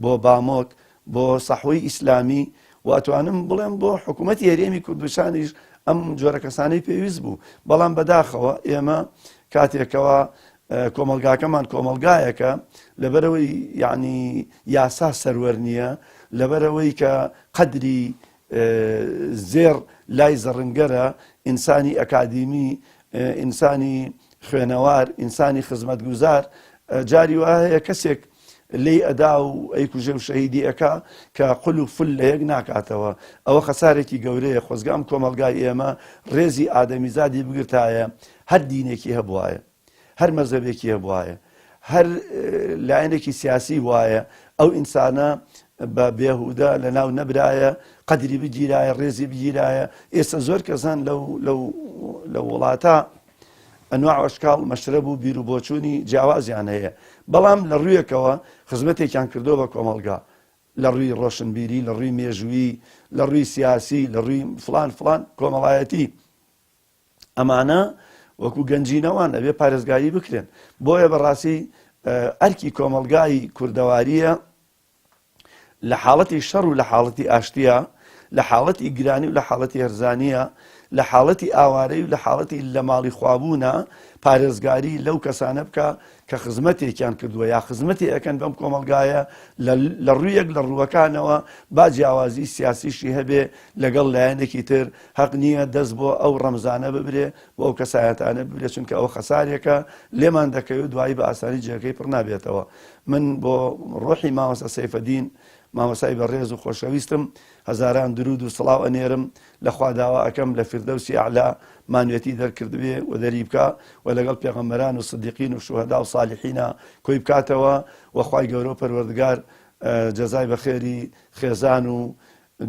بۆ بامۆک، بۆ سەحوەی ئیسلامی و ئەتوانم بڵێم بۆ حکوومەتی هەرێمی کوردستانیش ئەم جۆرە کەسانەی پێویست بوو بەڵام بەداخەوە ئێمە کاتێکەوە کۆمەلگاکەمان کۆمەلگایەکە لەبەرەوەی یعنی یاسا سەروەر نییە لەبەرەوەی کە قەدری زێڕ لای زەڕنگەرە، ئینسانی ئەکادیمی، ئینسانی خوێنەوار، ئینسانی خزمەتگوزار، جاری وا هەیە کەسێک لێی ئەدا و ئەیکوژێ و شەهیدی ئەکا کە قول و فل لە یەک ناکاتەوە. ئەوە خەسارێکی گەورەیە. خۆزگە ئەم کۆمەڵگای ئێمە ڕێزی ئادەمیزادی بگرتایە، هەر دینێکی هەبوایە. هەر مەزهەبێکی هەبوایە، هەر لایەنێکی سیاسی بوایە، ئەو ئینسانە بە بێهودە لە ناو نەبرایە، قەدری بگیرایە، ڕێزی بگیرایە. ئێستا زۆر کەس هەن لەو لەو لەو وڵاتە. ئەنواع و ئەشکاڵ مەشرەب و بیر و بۆچوونی جیاوازیان هەیە بەڵام لە ڕوویەکەوە خزمەتێکیان کردووە بە کۆمەڵگا لە ڕووی ڕۆشنبیری لە ڕووی مێژوویی لە ڕووی سیاسی لە ڕووی فڵان فڵان کۆمەڵایەتی ئەمانە وەکو گەنجینەوان ئەبێ پارێزگاری بکرێن بۆیە بەڕاستی ئەرکی کۆمەڵگای کوردەواریە لە حاڵەتی شەڕ و لە حاڵەتی ئاشتیە لە حاڵەتی گرانی و لە حاڵەتی هەرزانیە لە حاڵەتی ئاوارەی و لە حاڵەتی لە ماڵی خوابوونە پارێزگاری لەو کەسانە بکە کە خزمەتێکیان کردووە یا خزمەتی ئەکەن بەم کۆمەڵگایە لە ڕوویەک لە ڕووەکانەوە با جیاوازی سیاسیشی هەبێ لەگەڵ لایەنێکی تر هەق نییە دەست بۆ ئەو ڕەمزانە ببرێ بۆ ئەو کەسایەتانە ببرێ چونکە ئەوە خەسارێکە لێمان دەکەوێت و دوایی بە ئاسانی جێگەی پڕ نابێتەوە من بۆ ڕۆحی مامۆستا سەیفەدین مامۆستای بەڕێز و خۆشەویستم هەزاران درود و سڵاو ئەنێرم لە خوا داوا ئەکەم لە فیردەوسی ئەعلا مانوێتی دەرکردبێ و دەری بکا و لەگەڵ پێغەمبەران و سدیقین و شوهەدا و سالیحینا کۆی بکاتەوە و خوای گەورە و پەروەردگار جەزای بەخێری خێزان و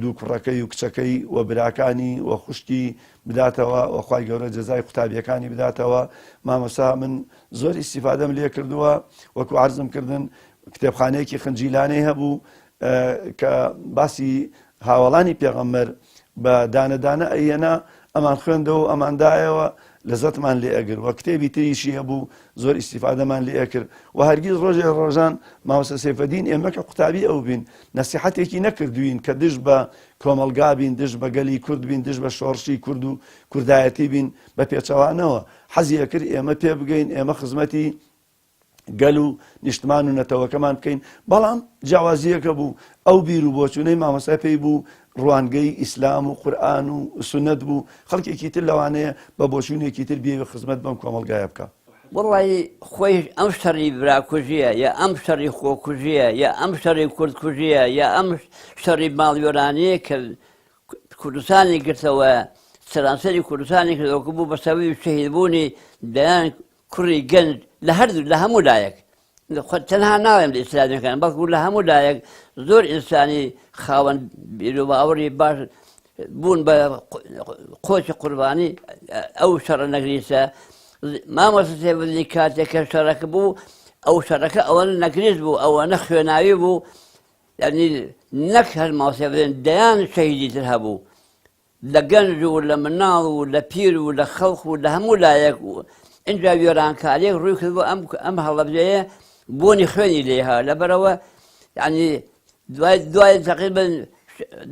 دوو کوڕەکەی و کچەکەی و براکانی و خوشکی بداتەوە و خوای گەورە جەزای قوتابیەکانی بداتەوە مامۆستا من زۆر ئیستیفادەم لێ کردووە وەکو عەرزم کردن کتێبخانەیەکی خنجیلانەی هەبوو کە باسی هاوەڵانی پێغەمبەر بە دانە دانە ئەیەنا ئەمان خوێندەوە و ئەمان دایەوە لەزەتمان لێ ئەگر و کتێبی تریشی هەبوو زۆر ئیسیفادەمان لێ ئەکرد و هەرگیز ڕۆژێ ڕۆژان مامۆستا سەیفەدین ئێمە کە قوتابی ئەو بین نەسیحەتێکی نەکردوین کە دژ بە کۆمەڵگا بین دژ بە گەلی کورد بین دژ بە شۆڕشی کورد و کوردایەتی بین بە پێچەوانەوە حەزی ئەکرد ئێمە پێ بگەین ئێمە خزمەتی گەل و نیشتمان و نەتەوەکەمان بکەین بەڵام جیاوازیەکە بوو ئەو بیر و بۆچوونەی مامۆستا پێی بوو ڕوانگەی ئیسلام و قورئان و سوننەت بوو خەڵکێکی تر لەوانەیە بە بۆچوونێکی تر بیەوێ خزمەت بەم کۆمەڵگایە بکا. وەڵایی خۆی ئەم شەڕی براکوژیە یا ئەم شەڕی خۆکوژیە یا ئەم شەڕی کوردکوژیە یا ئەم شەڕی ماڵوێرانیە کە کوردستانی گرتەوە سەرانسەری کوردستانی کردەوە کە بوو بە سەبەبی شەهیدبوونی دەیان کوڕی گەنج لە هەردوو لە هەموو لایەک تەنها ناڵێم لە ئیسلامیەکان بەڵکو لە هەموو لایەک زۆر ئینسانی خاوەن بیروباوەڕی باش بوون بە قۆچی قوربانی ئەو شەڕە نەگریسە مامۆستا سێبەندی کاتێک کە شەڕەکە بوو ئەو شەڕەکە ئەوە نەگریس بوو ئەوەنە خوێناوی بوو یعنی نەک هەر مامۆستا سێبەندی دەیان شەهیدی تر هەبوو لە گەنج و لە مناڵ و لە پیر و لە خەڵک و لە هەموو لایەک و ئینجا وێرانکاریەک ڕووی کرد بۆ ئەم ئەم هەڵەبجەیە بۆنی خوێنی لێها لەبەرەوە یعنی دوای دوای تقریبا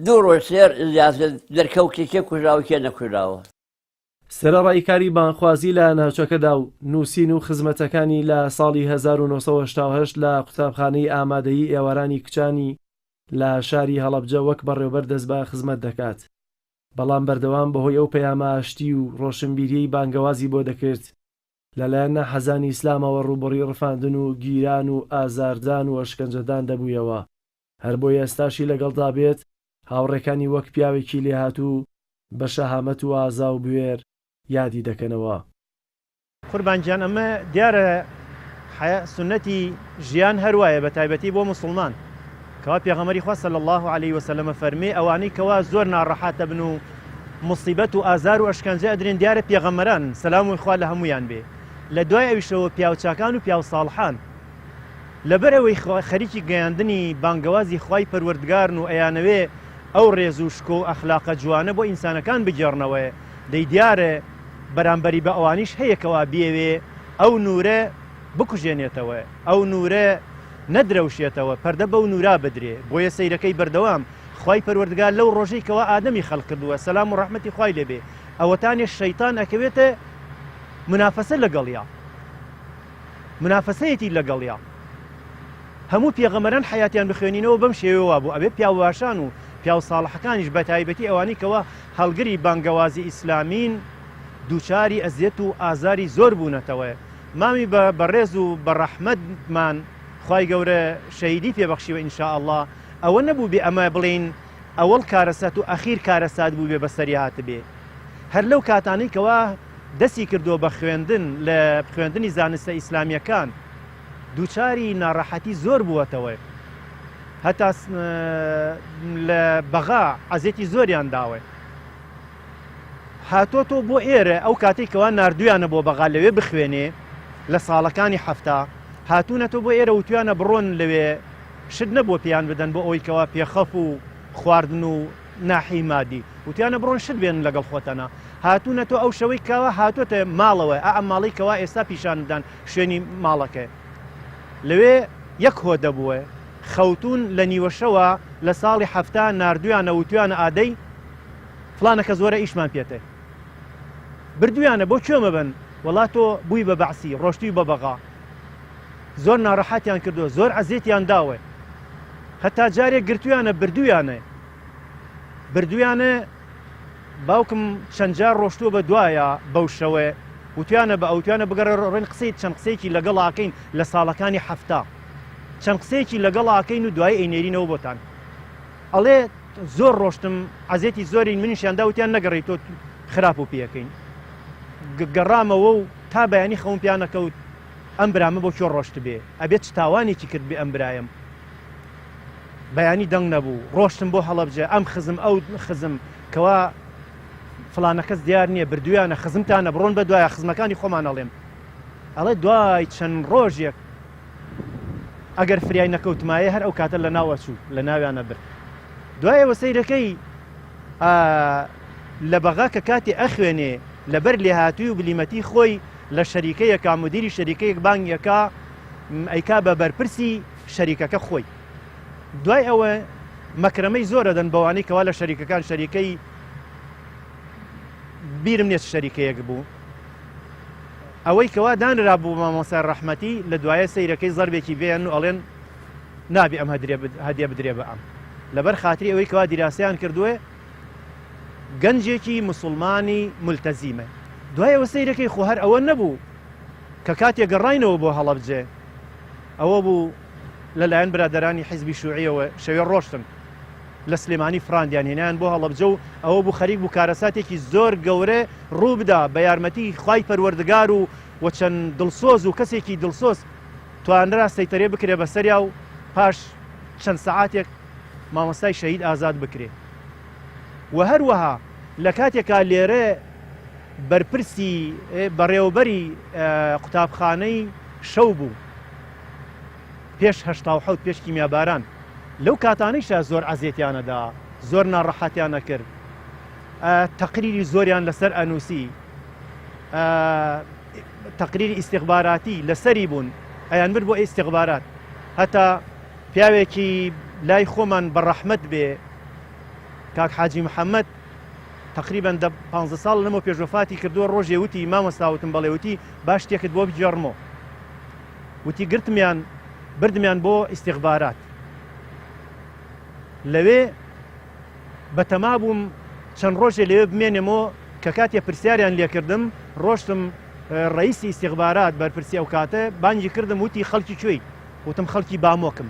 دوو ڕۆژ سێر زیاتر دەرکەوت کێ کێ کوژراوە کێ نەکوژراوە. سەرەڕای کاری بانگخوازی لە ناوچەکەدا و نووسین و خزمەتەکانی لە ساڵی 1988 لە قوتابخانەی ئامادەیی ئێوارانی کچانی لە شاری هەڵەبجە وەک بەڕێوبەر دەست بە خزمەت دەکات، بەڵام بەردەوام بەهۆی ئەو پەیامە ئاشتی و ڕۆشنبیریەی بانگەوازی بۆ دەکرد، لەلایەن ناحەزانی ئیسلامەوە ڕووبەڕووی ڕفاندن و گیران و ئازاردان و ئەشکەنجەدان دەبوویەوە، هەربۆیە ئێستاشی لەگەڵدا بێت هاوڕێکانی وەک پیاوێکی لێهاتوو بە شەهامەت و ئازا و بوێر یادی دەکەنەوە. قوربان گیان ئەمە دیارە حەیا سوننەتی ژیان هەر وایە بە تایبەتی بۆ موسڵمان کەوا پێغەمبەری خوا صلی اللە علیە وسلم فەرمی ئەوانەی کەوا زۆر ناڕەحەت ئەبن و موسیبەت و ئازار و ئەشکەنجە ئەدرێن دیارە پێغەمبەران سەلام خوا لە هەموویان بێ لە دوای ئەویشەوە پیاوچاکان و پیاو ساڵحان لەبەر ئەوەی خەریکی گەیاندنی بانگەوازی خوای پەروەردگارن و ئەیانەوێ ئەو ڕێز و شکۆ و ئەخلاقە جوانە بۆ ئینسانەکان بگێڕنەوە دەی دیارە بەرامبەری بە ئەوانیش هەیە کەوا بیەوێ ئەو نوورە بکوژێنێتەوە، ئەو نوورە نەدرەوشێتەوە، پەردە بەو نوورا بدرێ، بۆیە سەیرەکەی بەردەوام خوای پەروەردگار لەو ڕۆژەی کەوا ئادەمی خەلق کردووە سەلام و ڕەحمەتی خوای لێ بێ ئەوەتانێ شەیتان ئەکەوێتە مونافەسە لەگەڵیا مونافەسەیەتی لەگەڵیا هەموو پێغەمبەران حەیاتیان بخوێنینەوە بەم شێوەیە وابوو ئەبێ پیاو باشان و پیاو ساڵحەکانیش بەتایبەتی ئەوانەی کەوا هەڵگری بانگەوازی ئیسلامین دووچاری ئەزیەت و ئازاری زۆر بوونەتەوە مامی بە بەڕێز و بە ڕەحمەتمان خوای گەورە شەهیدی پێ بەخشیوە ان شاء اللە ئەوە نەبووبێ ئەمە بڵێین ئەوەڵ کارەسات و ئەخیر کارەسات بووبێ بەسەری هاتبێ هەر لەو کاتانەی کەوا دەستی کردووە بە خوێندن لە خوێندنی زانستە ئیسلامیەکان دووچاری ناڕەحەتی زۆر بووەتەوە هەتا لە بەغا عەزێتی زۆریان داوە. هاتۆتۆ بۆ ئێرە ئەو کاتەی کەوا ناردویانە بۆ بەغا لەوێ بخوێنێ لە ساڵەکانی 70 هاتوونەتۆ بۆ ئێرە وتویانە بڕۆن لەوێ شت نەبووە پێیان بدەن بۆ ئەوەی کەوا پێخەف و خواردن و ناحی مادی وتیانە بڕۆن شت بێنن لەگەڵ خۆتانا هاتوونەتۆ ئەو شەوەی کەوا هاتۆتە ماڵەوە ئا ئەم ماڵەی کەوا ئێستا پیشانم دان شوێنی ماڵەکەی لەوێ یەک هۆدە بووە خەوتون لە نیوەشەوە لە ساڵی 70 ناردویانە وتویانە ئادەی فڵانە کەس وەرە ئیشمان پێتە بردویانە بۆ کوێ مەبەن وەڵا تۆ بووی بە بەعسی ڕۆشتوی بە بەغا زۆر ناڕەحەتیان کردووە زۆر عەزێتیان داوە هەتا جارێک گرتویانە بردویانە بردویانە باوکم چەند جار ڕۆشتووە بە دوایە بەو شەوە وتویانە بە ئەوتویانە بگەڕێ ڕۆین قسەی چەند قسەیەکی لەگەڵ ئاکەین لە ساڵەکانی حەفتا چەند قسەیەکی لەگەڵ ئاکەین و دوایی ئەینێرینەوە بۆتان ئەڵێ زۆر ڕۆشتم عەزێتی زۆری منیشیان دا وتیان نەگەڕێی تۆ خراپ و پێەکەین گەڕامەوە و تا بەیانی خەوم پیان نەکەوت ئەم برامە بۆ کوێ ڕۆشت بێ ئەبێت چ تاوانێکی کرد بێ ئەم برایم بەیانی دەنگ نەبوو ڕۆشتم بۆ هەڵەبجە ئەم خزم ئەو خزم کەوا فلانەکەس دیار نییە بردویانە خزمتانە بڕۆن بە دوایە خزمەکانی خۆمان ئەڵێم ئەڵێ دوای چەند ڕۆژێک ئەگەر فریای نەکەوتمایە هەر ئەو کاتە لە ناو ئەچوو لە ناویان ئەبرد دوای ئەوە سەیرەکەی لە بەغا کە کاتی ئەخوێنێ لەبەر لێهاتووی و بلیمەتی خۆی لە شەریکەیەکا مدیری شەریکەیەک بانگ یەکا ئەیکا بە بەرپرسی شەریکەکە خۆی دوای ئەوە مەکرەمەی زۆر ئەدەن بەوانەی کەوا لە شەریکەکان شەریکەی بیرم نیە چ شەریکەیەک بوو ئەوەی کەوا دانرابوو بۆ مامۆستای ڕەحمەتی لە دوایە سەیرەکەی زەربێکی بێن و ئەڵێن نابێ ئەم هەدیە بدرێ بە ئەم لەبەر خاتری ئەوەی کەوا دیراسەیان کردووە گەنجێکی مسلمانی ملتەزیمە دوای ئەوە سەیرەکەی خۆ هەر ئەوە نەبوو کە کاتێ گەڕاینەوە بۆ هەڵەبجێ ئەوە بوو لەلایەن برادەرانی حیزبی شوعیەوە شەوێ ڕۆشتن لە سلێمانی فراندیان هێنایان بۆ هەڵەبجە و ئەوە بوو خەریک بوو کارەساتێکی زۆر گەورە ڕوو بدا بە یارمەتی خوای پەروەردگار و و چەند دڵسۆز و کەسێکی دڵسۆز توانرا سەیتەرێ بکرێ بەسەریا و پاش چەند سەعاتێک مامۆستای شەهید ئازاد بکرێ و هەروەها لە کاتێکا لێرە بەرپرسی بەڕێوەبەری قوتابخانەی شەو بوو پێش 87 پێش کیمیاباران لەو کاتانەیشا زۆر عەزێتیان ئەدا، زۆر ناڕەحەتیان ئەکرد، تەقریری زۆریان لەسەر ئەنووسی، تەقریری ئیستیخباراتی لەسەری بوون، ئەیانبرد بۆ ئیستیخبارات. هەتا پیاوێکی لای خۆمان بە ڕەحمەت بێ، کاک حاجی محەممەد، تەقریبەن دە پانزە ساڵ لەمەو پێش وەفاتی کردووە، ڕۆژێ وتی، مامۆستا وتم بەڵێ، وتی، با شتێکت بۆ بگێڕمەوە. وتی، گرتمیان، بردمیان بۆ ئیستیخبارات. لەوێ بەتەما بووم چەند ڕۆژێ لەوێ بمێنێمەوە کە کاتێ پرسیاریان لێکردم ڕۆشتم ڕئیسی ئیستیخبارات بەرپرسی ئەو کاتە بانگی کردم وتی خەڵکی کوێی وتم خەڵکی بامۆکم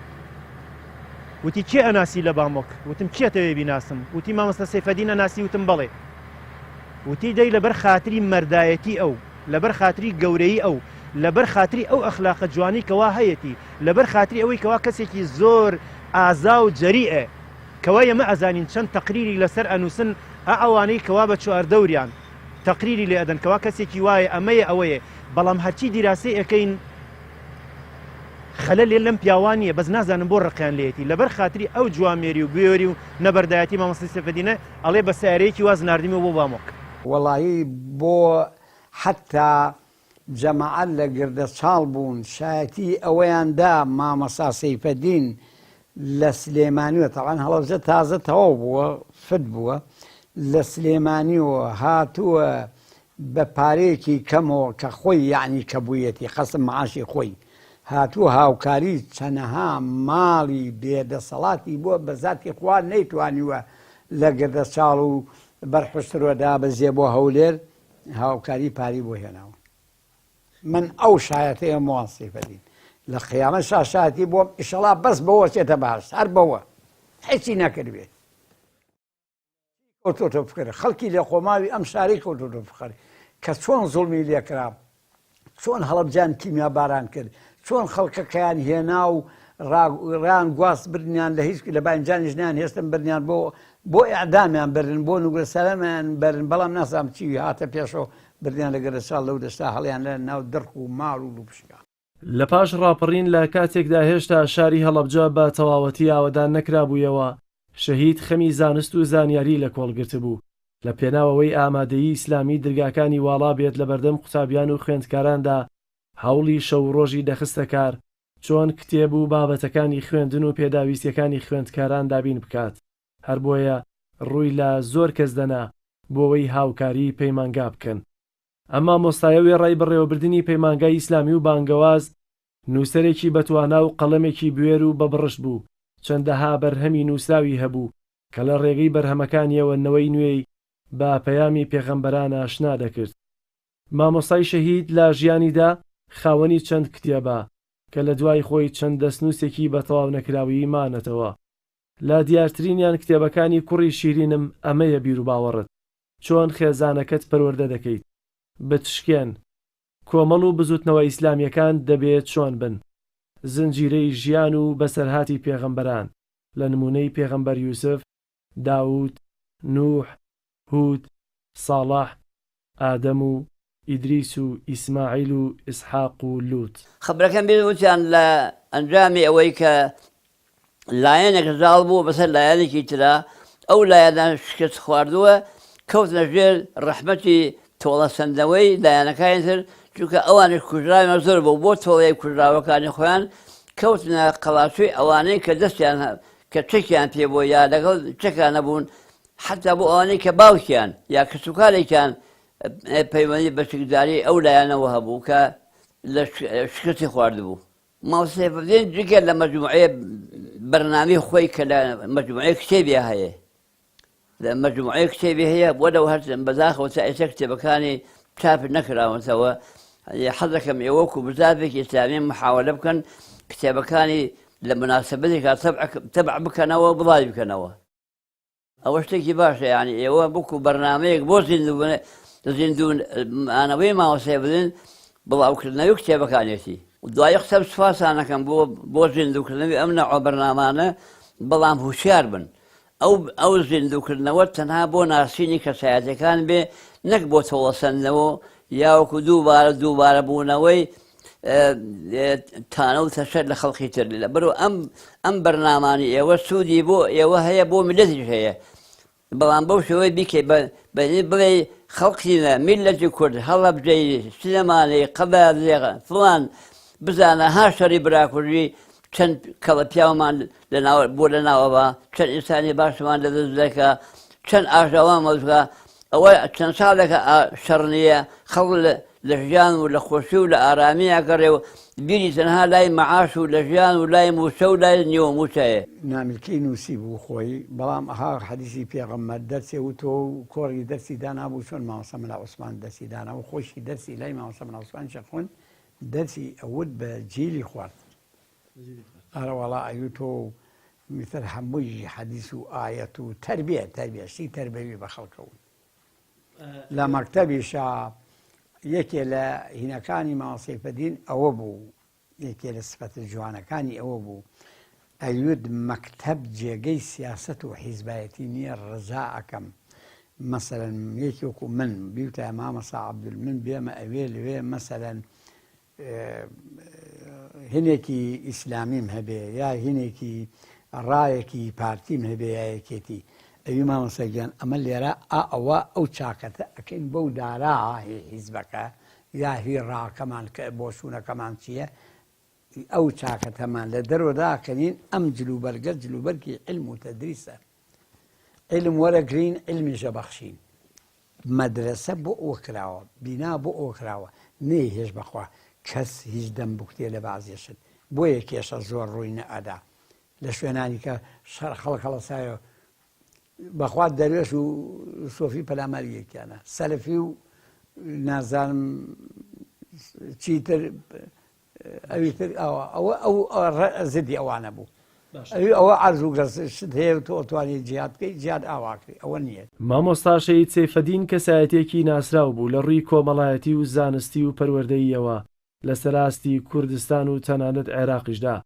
وتی کێ ئەناسی لە بامۆک وتم کێتەوێ بیناسم وتی مامۆستا سەیفەدین ئەناسی وتم بەڵێ وتی دەی لەبەر خاتری مەردایەتی ئەو لەبەر خاتری گەورەیی ئەو، لەبەر خاتری ئەو ئەخلاقە جوانەی کەوا هەیەتی، لەبەر خاتری ئەوەی کەوا کەسێکی زۆر ئازا و جەریئە، کەوا ئێمە ئەزانین چەند تەقریری لەسەر ئەنووسن، ئا ئەوانەی کەوا بە چواردەوریان تەقریری لێ ئەدەن کەوا کەسێکی وایە ئەمەیە ئەوەیە، بەڵام هەرچی دیراسەی ئەکەین خەلەلێ لەم پیاوە نییە، بەس نازانم بۆ ڕقیان لێیەتی، لەبەر خاتری ئەو جوامێری و بوێری و نەبەردایەتی مامۆستا سەیفەدینە ئەڵێ بە سەیارەیەکی واز ناردمیەوە بۆ بامۆک. وەڵایی بۆ حەتا جەماعەت لە گردە چاڵ بوون شایەتی ئەوەیان دا مامۆستا سەیفەدین لە سلێمانیوە تەبعەن هەڵەبجە تازە تەواو بووە فت بووە لە سلێمانیوە هاتووە بە پارەیەکی کەمەوە کە خۆی یەعنی کە بوویەتی قەسم معاشی خۆی هاتووە هاوکاری چەنەها ماڵی بێ دەسەڵاتی بووە بە زاتی خوا نەیتوانیوە لە گردەچاڵ و بەر حوشترۆ دابەزیە بۆ هەولێر هاوکاری پاری بۆ هێناون من ئەو شایەتەیە موان سیفەدین لە قیامەت شا شایەتی بۆم ئیشەڵا بەس بەوە چێتە بەهەشت هەر بەوە هیچی نەکردبێ کەوتۆتە فکر خەڵکی لێ قۆماوی ئەم شارەی کەوتۆتە فکر کە چۆن زوڵمی لێکرا چۆن هەڵەبجەیان کیمیا باران کرد چۆن خەڵکەکەیان هێنا و. ڕایان گواست بردنیان لە هیچ لە باینجانیش نیان هێشتن بردنیان بۆ بۆ ئیعدامیان بردن بۆ نوگرە سەلەمیان بەرن بەڵام نازانم چی هاتە پێشەوە بردیان لە گەرەچاڵ لەو دەشتا هەڵیان لە ناو دڕک و مار و لوپشکا. لە پاش ڕاپەڕین لە کاتێکدا هێشتا شاری هەڵەبجە بە تەواوەتی ئاوەدان نەکرابوویەوە، شەهید خەمی زانست و زانیاری لە کۆڵ گرتبوو، لە پێناو ئەوەی ئامادەیی ئیسلامی درگاکانی واڵا بێت لە بەردەم قوتابیان و خوێندکاراندا هەوڵی شەو و ڕۆژی دەخستە کار چۆن کتێب و بابەتەکانی خوێندن و پێداویستیەکانی خوێندکاران دابین بکات، هەر بۆیە ڕووی لە زۆر کەس دەنا بۆوەی هاوکاری پەیمانگا بکەن. ئەم مامۆستایە وێڕای بەڕێوەبردنی پەیمانگای ئیسلامی و بانگەواز، نووسەرێکی بەتوانا و قەڵەمێکی بوێر و بەبڕشت بوو، چەندەها بەرهەمی نووسراوی هەبوو کە لە ڕێگەی بەرهەمەکانیەوە نەوەی نوێی بە پەیامی پێغەمبەران ئاشنا دەکرد. مامۆستای شەهید لە ژیانیدا خاوەنی چەند کتێبە کە لە دوای خۆی چەند دەستنووسێکی بە تەواونەکراویی مانەتەوە. لە دیارترینیان کتێبەکانی کوڕی شیرینم ئەمەیە بیروباوەڕت، چۆن خێزانەکەت پەروەردە دەکەیت، بتشکێن، کۆمەڵ و بزوتنەوە ئیسلامیەکان دەبێ چۆن بن، زنجیرەی ژیان و بەسەرهاتی پێغەمبەران لە نمونەی پێغەمبەر یوسف، داود، نوح، هود، ساڵح، ئادەم و ئیدریس و ئیسماعیل و ئیسحاق و لوت. خەبەرەکەم بێت وتیان لە ئەنجامی ئەوەی کە لایەنێک زاڵ بووە بەسەر لایەنێکی ترا ئەو لایەنە شکست خواردووە کەوتنە ژێر ڕەحمەتی تۆڵەسەندنەوەی لایەنەکانی تر چونکە ئەوانیش کوژراویان زۆر بوو بۆ تۆڵەی کوژراوەکانی خۆیان کەوتنە قەڵاچوی ئەوانەی کە دەستیان کە چەکیان پێ بوو یا لەگەڵ چەکانە بوون حتا بۆ ئەوانەی کە باوکیان یا کەسوکارێکیان پەیوەندی بە چەکداری ئەو لایەنەوە هەبوو کە لە شکستی خواردبوو. مامۆستا سەیفەدین جگە لە مەجموعەیە بەرنامەی خۆی کە لە مەجموعەی کتێبی هەیە لە مەجموعەی کتێبی هەیە بۆ لەو هەر بەداخەوە تا ئێستا کتێبەکانی چاپ نەکراونەتەوە حەز دەکەم ئێوە وەکو بزاڤێکی ئیسلامی محاولە بکەن کتێبەکانی لە مناسبەتێکا تەبع بکەنەوە بڵاوی بکەنەوە. ئەوە شتێکی باشە یانی ئێوە بکو بەرنامەیەک بۆ زیندوو مانەوەی مامۆستای بدەن بڵاوکردنەوەی کتێبەکانێتی دوای قسەم سوپاسانەکەم بۆ بۆ زیندووکردنەوەی ئەم نەوە بەرنامانە بەڵام هوشیار بن ئەو ئەو زیندووکردنەوە تەنها بۆ ناسینی کەسایەتەکان بێ نەک بۆ تۆڵەسەندنەوە یاوەکو دووبارە دووبارە بوونەوەی تانە و تەشەر لە خەڵکی تر لەبەرو ئەم ئەم بەرنامانی ئێوە سوودی بۆ ئێوە هەیە بۆ میلەتیش هەیە بەڵام بەو شێوەی بیکەی بڵێ خەڵکینە میلەتی کورد هەڵەبجەی سلێمانی قەبارێ فڵان بزانە ها شەڕی براکوژی چەند کەڵە پیاومان لەناو بۆ لە ناوەوە چەند ئینسانی باشمان لە دەست دەکا چەند ئاژاوان مەزگا ئەوە چەند ساڵێکە شەڕ نییە خەڵ لە ژیان و لە خۆشی و لە ئارامی ئەگەڕێ و بیری تەنها لای مەعاش و لە ژیان و لای مووچە و لای نیوە مووچەیە. نامیلکەی نووسیبوو خۆی، بەڵام ئەها حەدیسی پێغەمبەر دەرسێ وتۆ و کۆڕی دەرسی دانابوو چۆن مامۆستا مەلا عوسمان دەرسی دانابوو خۆیشی دەرسی لای مامۆستا مەلا عوسمان شەخوند دەرسی ئەوت بە جیلی خوارد ئەرەوەڵا ئەیوتۆ و میتر هەمووی حەدیس و ئایەت و تەربیە تەربیە شتی تەربەوی بە خەڵکەوت لە مەکتەبیشا یەکێ لە هینەکانی مامۆستا سەیفەدین ئەوە بوو یەکێ لە سفەتە جوانەکانی ئەوە بوو ئەیوت مەکتەب جێگەی سیاسەت و حیزبایەتی نییە ڕزا ئەکەم مەسەلەن یەکی وەکو من بیوتایە مامۆستا عەبدول من بێمە ئەوێ لەوێ مەسەلەن هینێکی ئیسلامیم هەبێ یا هینێکی ڕایەکی پارتیم هەبێ یا یەکێتی ئەوی مامۆستا گیان ئەمە لێرە ئا ئەوە ئەو چاکەتە ئەکەین بەو دارا هی حیزبەکە یا هی ڕاکەمان کە بۆچوونەکەمان چییە ئەو چاکەتەمان لە دەرەوە داکەنین ئەم جلوبەرگە جلوبەرگی علم و تەدریسە علم وەرەگرین علمیشە بەخشین مەدرەسە بۆ ئەوە کراوە بینا بۆ ئەوە کراوە نەیهێشت بەخوا کەس هیچ دەم بکوتێ لە بەعزێ شت بۆیە کێشە زۆر ڕووی نەئەدا لە شوێنانی کە شەڕ خەڵک هەڵەسایە بەخوا دەروێش و سۆفی پەلاماری یەکیانە سەلەفی و نازانم چیتر ئەوی تر ئەوە ئەوە ئەو زدی ئەوانە بوو ئەوی ئەوە عەرز و گەز شت هەیە و تۆ ئەتوانی جیاد بکەی جیاد ئاواکری ئەوە نییە. مامۆستا شەهید سەیفەدین کەسایەتیەکی ناسراو بوو لە ڕووی کۆمەڵایەتی و زانستی و پەروەردەییەوە لەسەر ئاستی کوردستان و تەنانەت عێراقیشدا.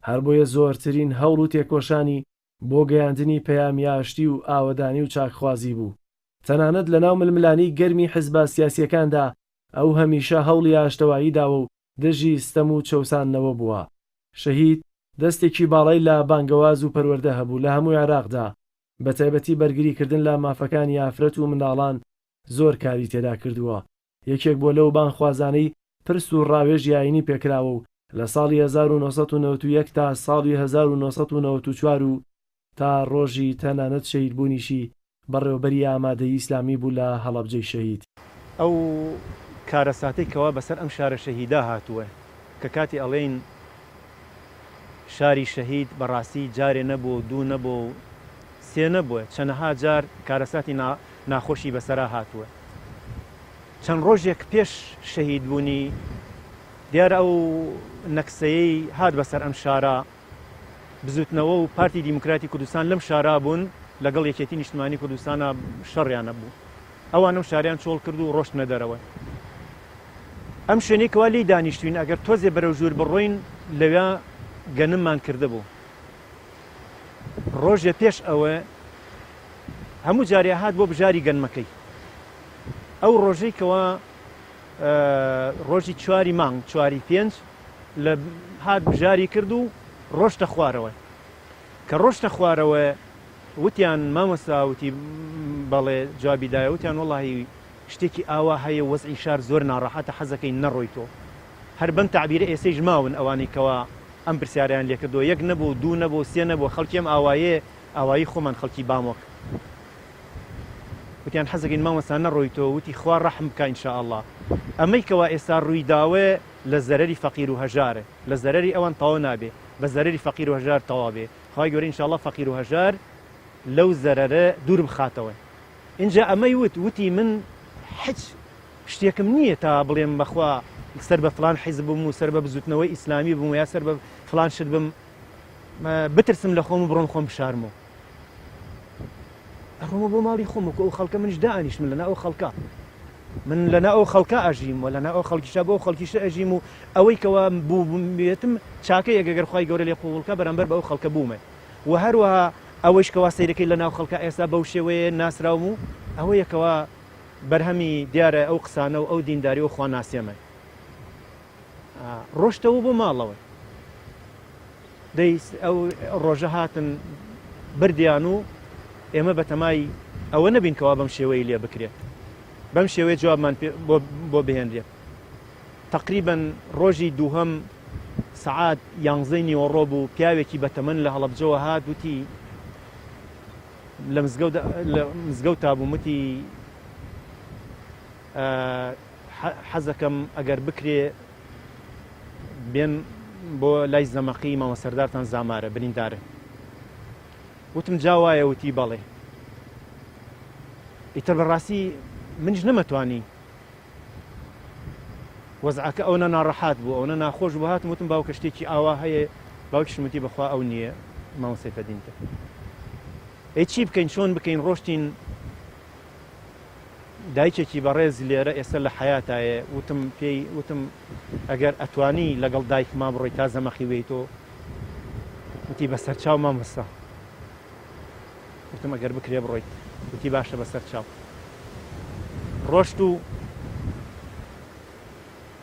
هەربۆیە زۆرترین هەوڵ و تێکۆشانی بۆ گەیاندنی پەیامی ئاشتی و ئاوەدانی و چاکخوازی بوو. تەنانەت لەناو ململانێی گەرمی حزبە سیاسییەکاندا ئەو هەمیشە هەوڵی ئاشتەوایی داوە و دژی ستەم و چەوساندنەوە بووە. شەهید دەستێکی باڵای لە بانگەواز و پەروەردە هەبوو لە هەموو عێراقدا، بەتایبەتی بەرگریکردن لە مافەکانی ئافرەت و منداڵان زۆر کاری تێدا کردووە. یەکێک بووە لەو بانگخوازانەی پرس و ڕاوێژی ئایینی پێکراوە و لە ساڵی 1991 تا ساڵی 1994 و تا ڕۆژی تەنانەت شەهیدبوونیشی بەڕێوەبەری ئامادەیی ئیسلامی بوو لە هەڵەبجەی شەهید. ئەو کارەساتەی کەوا بەسەر ئەم شارە شەهیدا هاتووە کە کاتێ ئەڵێین شاری شەهید بەڕاستی جارێ نەبووە و دوو نەبووە و سێ نەبووە چەنەها جار کارەساتی ناخۆشی بەسەرا هاتووە چەند ڕۆژێک پێش شەهید بوونی دیارە ئەو نەکسەیەی هات بەسەر ئەم شارە بزوتنەوە و پارتی دیموکراتی کوردستان لەم شارا بوون لەگەڵ یەکێتی نیشتمانی کوردستانا شەڕیان هەبوو ئەوان ئەم شاریان چۆڵ کرد و ڕۆشتنە دەرەوە ئەم شوێنەی کەوا لێی دانیشتوین ئەگەر تۆزێ بەرەو ژوور بڕۆین لەویا گەنممان کردبوو ڕۆژێ پێش ئەوە هەموو جارێ هات بۆ بژاری گەنمەکەی ئەو ڕۆژەی کەوا ڕۆژی چواری مانگ چواری پێنج لە هات بژاری کرد و ڕۆشتە خوارەوە کە ڕۆشتە خوارەوە وتیان مامۆستا وتی بەڵێ جوابی دایە وتیان وەڵاهی شتێکی ئاوا هەیە وەزعی شار زۆر ناڕەحەتە حەزەکەی نەڕۆی تۆ هەر بەم تەعبیرە ئێسەیش ماون ئەوانەی کەوا ئەم پرسیارەیان لێکردووە یەک نەبوو دوو نەبوو سێ نەبوو خەڵکی ئەم ئاوایەیە ئاوایی خۆمان خەڵکی بامۆک وتیان حەزەکەین مامۆستا نەڕۆی تۆ وتی خوا ڕەحم بکا ان شاء اللە ئەمەی کەوا ئێستا ڕووی داوە لە زەرەری فەقیر و هەژارە لە زەرەری ئەوان تەواو نابێ بە زەرەری فەقیر و هەژار تەواو بێ خوای گەورە ان شاء اللە فەقیر و هەژار لەو زەرەرە دوور بخاتەوە ئینجا ئەمەی وت وتی من حچ شتێکم نییە تا بڵێم بەخوا سەر بە فلان حیزب بم و سەر بە بزوتنەوەی ئیسلامی بم و یا سەر بە فلان شت بم بترسم لە خۆم و بڕۆم خۆم بشارمەوە ئەڕۆمە بۆ ماڵی خۆم وەکو ئەو خەڵکە منیش دائەنیشتم لەنا ئەو خەڵکە من لەنا ئەو خەڵکە ئەژیم و لەنا ئەو خەڵکیشە بۆ خەڵکیشە ئەژیم و ئەوەی کەوا بووبێتم چاکە یەک ئەگەر خوای گەورە لێ قبوڵکە بەرامبەر بە ئەو خەڵکە بوومە و هەروەها ئەوەیش کەوا سەیرەکەی لەناو خەڵکە ئێستا بەو شێوەیە ناسراوم و ئەوەیە کەوا بەرهەمی دیارە ئەو قسانە و ئەو دینداری و خواناسیەمە ڕۆشتەوە بۆ ماڵەوە دەی ئەو ڕۆژە هاتن بردیان و ئێمە بەتەمای ئەوە نەبین کەوا بەم شێوەی لێ بکرێت بەم شێوەیە جوابمان بۆ بهێنرێت تقریبا ڕۆژی دووهەم سەعات یانزەی نیوەڕۆ بوو پیاوێکی بەتەمەن لە هەڵەبجەوە هات وتی لە مزگەوتا بووم وتی حەزەکەم ئەگەر بکرێ بێن بۆ لای زەمەقی مامە سەردارتان زامارە بریندارە وتم جا وایە وتی بەڵێ ئیتر بەڕاستی منیش نەمەتوانی وەزعەکە ئەونە ناڕەحات بوو ئەونە ناخۆش بوو هاتم وتم باوکە شتێکی ئاوا هەیە باوکیشم وتی بەخوا ئەو نییە مامۆستا سەیفەدینتە ئەی چی بکەین چۆن بکەین ڕۆشتین دایکێکی بەڕێز لێرە ئێستا لە حەیاتایە وتم پێی وتم ئەگەر ئەتوانی لەگەڵ دایکما بڕۆی تا زەمەخی وێیتۆ وتی بەسەرچاو مامۆستا وتم ئەگەر بکرێ بڕۆیت وتی باشە بەسەر چاو ڕۆشت و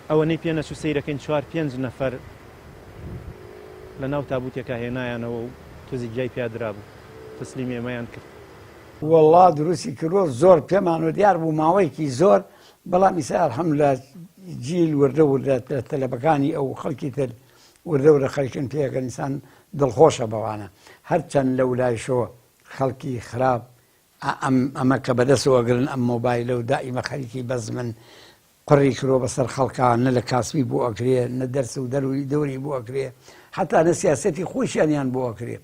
ئەوەنەی پێ نەچوو سەیرەکەین چوار پێنج نەفەر لە ناو تابوتێکا هێنایانەوە و تۆزی گیای پیا درابوو تەسلیمی ئێمەیان کرد. وەڵا دروستی کردوە زۆر پێمانوە دیار بوو ماوەیەکی زۆر بەڵام ئیسا الحمدللە جیل وردە وردە لە تەلەبەکانی ئەو خەڵکی تر وردە وردە خەریکن پێئەگەن ئینسان دڵخۆشە بەوانە هەرچەند لەولایشەوە خەڵکی خراپ ئەم ئەمە کە بەدەستەوە ئەگرن ئەم مۆبایلە و دائیمە خەریکی بەزمن قڕی کردوە بەسەر خەڵکا نە لە کاسبی بۆ ئەکرێ نە دەرس و دەروی دەوری بۆ ئەکرێ حتا نە سیاسەتی خۆشیانیان بۆ ئەکرێ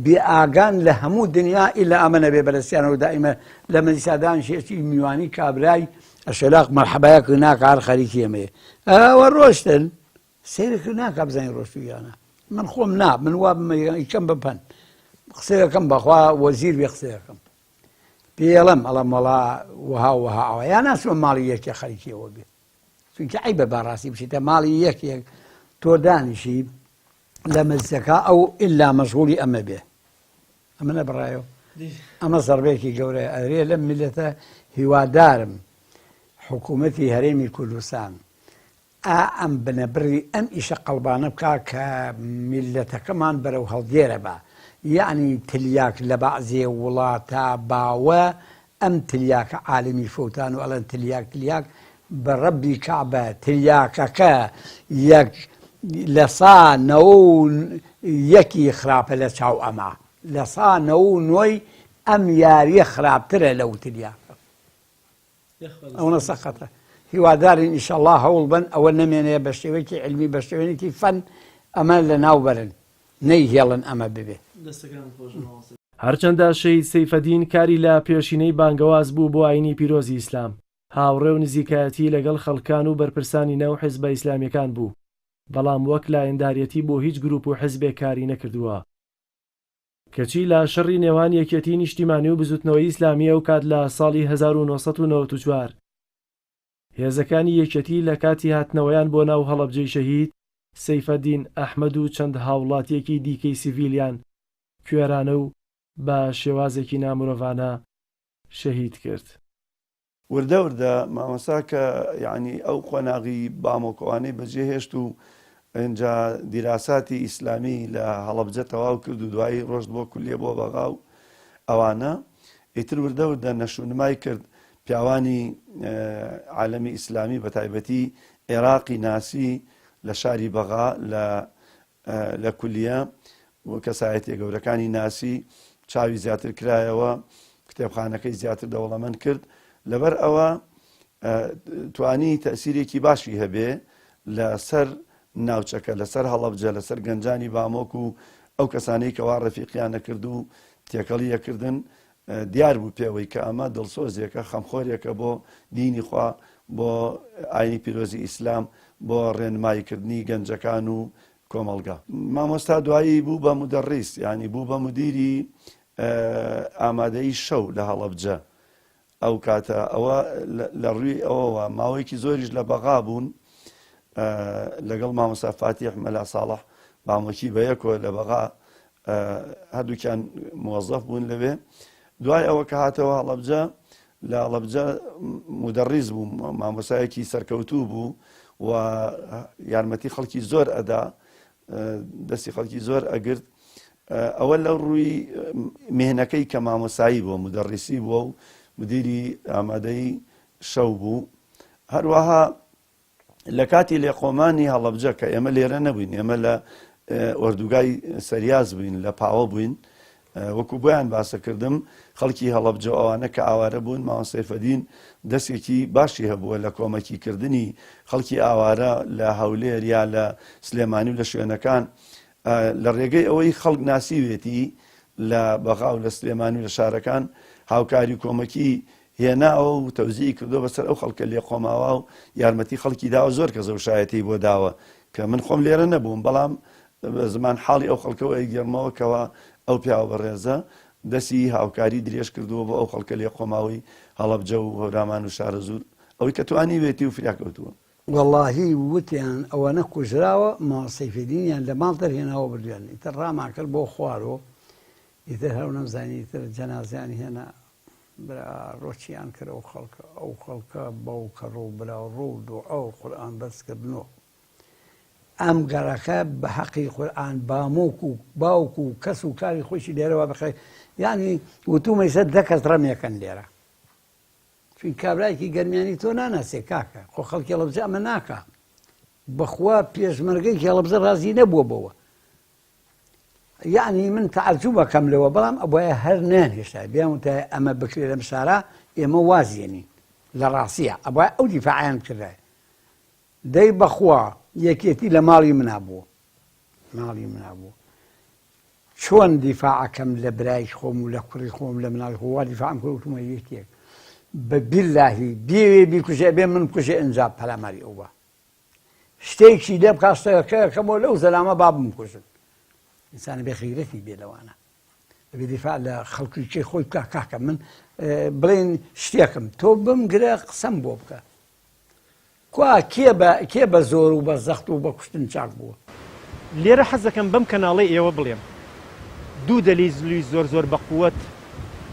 بێ ئاگان لە هەموو دنیا ئیلا ئەمە نەبێ بەدەستیانەوە دائیمە لە مەجلیسا دانیشێتی میوانی کابرای ئەشێلاق مەرحەبایەک ناکا هەر خەریکی ئەمەیە ئەوە ڕۆشتن سەیرت کرد ناکا بزانین ڕۆشتوو یانە من خۆم نا من وا بمەکەم بپەن قسەیەکەم بەخوا وەزیر بێ قسەیەکەم پێڵم ئەڵم وەڵا وەها وەها ئەوە یا ناسمە ماڵی یەکێ خەریکیەوە بێ چونکە عیبە باڕاستی بچیتە ماڵی یەکێک تۆ دانیشی. لە مەجلسەکە ئەو ئللا مەشغولی ئەمە بێ ئەمە نەبڕایەوە ئەمە زەربەیەکی گەورەیە ئەرێ لەم میلەتە هیوادارم حکوومەتی هەرێمی کوردستان ئا ئەم بنەبڕی ئەم ئیشە قەڵبانە بکا کە میللەتەکەمان بەرەو هەڵدێرە با یەعنی تلیاک لە بەعزێ وڵاتا باوە ئەم تلیاکە عالەمی فەوتان و ئەڵێن تلیاک تلیاک بە ڕەبی کەعبە تلیاکەکە یەک لە سا نەوە و یەکی خراپە لە چاو ئەمە لە سا نەوە و نۆی ئەم یاریە خراپترە لەو تلیاکە. ئەوەنە سەقەتە هیوادارین ئیشەڵا هەوڵ بن ئەوە نەمێنێ بە شێوەیەکی علمی بە شێوەیەکی فەن ئەمە لە ناو بەرن نەیهێڵن ئەمە ببێ. هەرچەندە شەهید سەیفەدین کاری لە پێشینەی بانگەواز بوو بۆ ئاینی پیرۆزی ئیسلام، هاوڕێ و نزیکایەتی لەگەڵ خەڵکان و بەرپرسانی ناو حزبە ئیسلامیەکان بوو، بەڵام وەک لایەنداریەتی بۆ هیچ گروپ و حزبێک کاری نەکردووە. کەچی لە شەڕی نێوان یەکێتی نیشتیمانی و بزوتنەوەی ئیسلامی ئەوکات لە ساڵی 1994 هێزەکانی یەکێتی لە کاتی هاتنەوەیان بۆ ناو هەڵەبجەی شەهید سەیفەدین ئەحمەد و چەند هاوڵاتیەکی دیکەی سیڤیلیان کوێرانە و بە شێوازێکی نامرۆڤانە شەهید کرد. وردە وردە مامۆستا کە یەعنی ئەو قۆناغی بامۆکۆوانەی بەجێ هێشت و ئینجا دیراساتی ئیسلامی لە هەڵەبجە تەواو کرد و دوایی ڕۆشت بۆ کولیە بۆ بەغا و ئەوانە ئیتر وردە وردە نەشونمای کرد پیاوانی عالەمی ئیسلامی بە تایبەتی عێراقی ناسی لە شاری بەغا لە لە کولیە و کەسایەتیە گەورەکانی ناسی، چاوی زیاتر کرایەوە، کتێبخانەکەی زیاتر دەوڵەمەند کرد، لەبەر ئەوە توانی تەسیرێکی باشی هەبێ لەسەر ناوچەکە، لەسەر هەڵەبجە، لەسەر گەنجانی بامۆک و ئەو کەسانەی کەوا ڕەفیقیان نەکرد و تێکەڵی یەکردن، دیار بوو پێوەی کە ئەمە دڵسۆزێکە، خەمخۆرێکە بۆ دینی خوا، بۆ ئاینی پیرۆزی ئیسلام، بۆ ڕێنماییکردنی گەنجەکان و کۆمەڵگا. مامۆستا دوایی بوو بە مودەڕیس، یانی بوو بە مودیری ئامادەیی شەو لە هەڵەبجە. ئەو کاتە ئەوە لە ڕووی ئەوەوە ماوەیەکی زۆریش لە بەغا بوون لەگەڵ مامۆستا فاتیح مەلا ساڵح بامۆکی بەیەکەوە لە بەغا هەردووکیان موەزەف بوون لەوێ دوای ئەوە کە هاتەوە هەڵەبجە لە هەڵەبجە مدەڕیز بوو مامۆسایەکی سەرکەوتوو بوو و یارمەتی خەڵکی زۆر ئەدا دەستی خەڵکی زۆر ئەگرت ئەوە لە ڕووی مهنەکەی کە مامۆسایی بووە مدەڕیسی بووە و مدیری ئامادەی شەو بوو هەروەها لە کاتی لێقۆمانی هەڵەبجە کە ئێمە لێرە نەبووین ئێمە لە ئۆردوگای سەریاز بووین لە پاوە بووین وەکو بۆیان باسە کردم خەڵکی هەڵەبجە ئەوانە کە ئاوارە بوون مامۆستا سەیفەدین دەستێکی باشی هەبووە لە کۆمەکی کردنی خەڵکی ئاوارە لە هەولێر یا لە سلێمانی و لە شوێنەکان لە ڕێگەی ئەوەی خەڵک ناسیوێتی لە بەغا و لە سلێمانی و لە شارەکان هاوکاری کۆمەکی هێناوە و تەوزیعی کردووە بەسەر ئەو خەڵکە لێقۆماوە و یارمەتی خەڵکی داوە زۆر کەس ئەو شایەتیی بۆ داوە کە من خۆم لێرە نەبووم بەڵام بە زمان حاڵی ئەو خەڵکەوە ئەیگێڕمەوە کەوا ئەو پیاوە بەڕێزە دەستی هاوکاری درێژ کردووە بۆ ئەو خەڵکە لێقۆماوەی هەڵەبجە و هەورامان و شارەزوور ئەوەی کە توانیوێتی و فریا کەوتووە. وەڵاهی وتیان ئەوەنە کوژراوە مامۆستا سەیفەدینیان لە ماڵ دەرهێناوە بردویان ئیتر ڕامان کرد بۆ خوارۆ ئیتر هەر نەمزانی ئیتر جەنازەیان هێنا برا ڕۆچیان کرد ئەو خەڵکە ئەو خەڵکە باوکە ڕۆ برا ڕۆ و دوعا و قورئان بەرز کردنەوە ئەم گەڕەکە بە حەقی قورئان بامۆک و باوک و کەس و کاری خۆشی لێرەوە بخێ یعنی وتومە ئیسە دە کەس ڕەمێکەن لێرە چون کابرایەکی گەرمیانی تۆ ناناسێ کاکە خۆ خەڵکی هەڵەبجە ئەمە ناکا بەخوا پێشمەرگەی هەڵەبجە ڕازی نەبووە بەوە یەعنی من تەعەجوب ئەکەم لەوە بەڵام ئەبوایە هەر نەیانهێشتایە بیان وتایە ئەمە بکرێ لەم شارە ئێمە واز یەنین لە ڕاستیە ئەبوایە ئەو دیفاعیان بکردایە دەی بەخوا یەکێتی لە ماڵی منا بوو ماڵی منا بوو چۆن دیفاعەکەم لە برای خۆم و لە کوڕی خۆم لە مناڵی خۆ وا دیفاعم کرد وتمە یەکێک بە بیلاهی بێوێ بیکوژێ بێ من بکوژێ ئینجا پەلاماری ئەو بە شتێکی لێ بکا شتەکە کەمەوە لەو زەلامە با بمکوژن ئینسانە بێ غیرەتی بێ لەوانە ئەبێ دیفاع لە خەڵکی خۆی بکا کاکە من بڵێن شتێکم تۆ بمگرە قسەم بۆ بکە کوا کێ بە کێ بە زۆر و بە زەخت و بە کوشتن چاک بووە. لێرە حەزەکەم بەم کەناڵەی ئێوە بڵێم دوو دەلیلی زۆر زۆر بەقوەت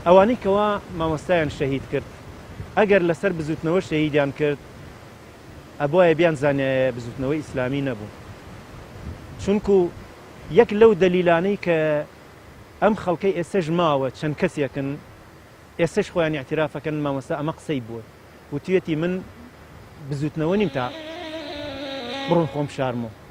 ئەوانەی کەوا مامۆستایان شەهید کرد ئەگەر لەسەر بزوتنەوە شەهیدیان کرد ئەبوایە بیان زانیایە بزوتنەوەی ئیسلامی نەبوو چونکو یەک لەو دەلیلانەی کە ئەم خەڵکەی ئێستەش ماوە چەند کەسێکن ئێستەش خۆیان ئیعتراف ئەکەن مامۆستا ئەمە قسەی بووە وتویەتی من بزوتنەوە نیم تا بڕۆم خۆم بشارمەوە.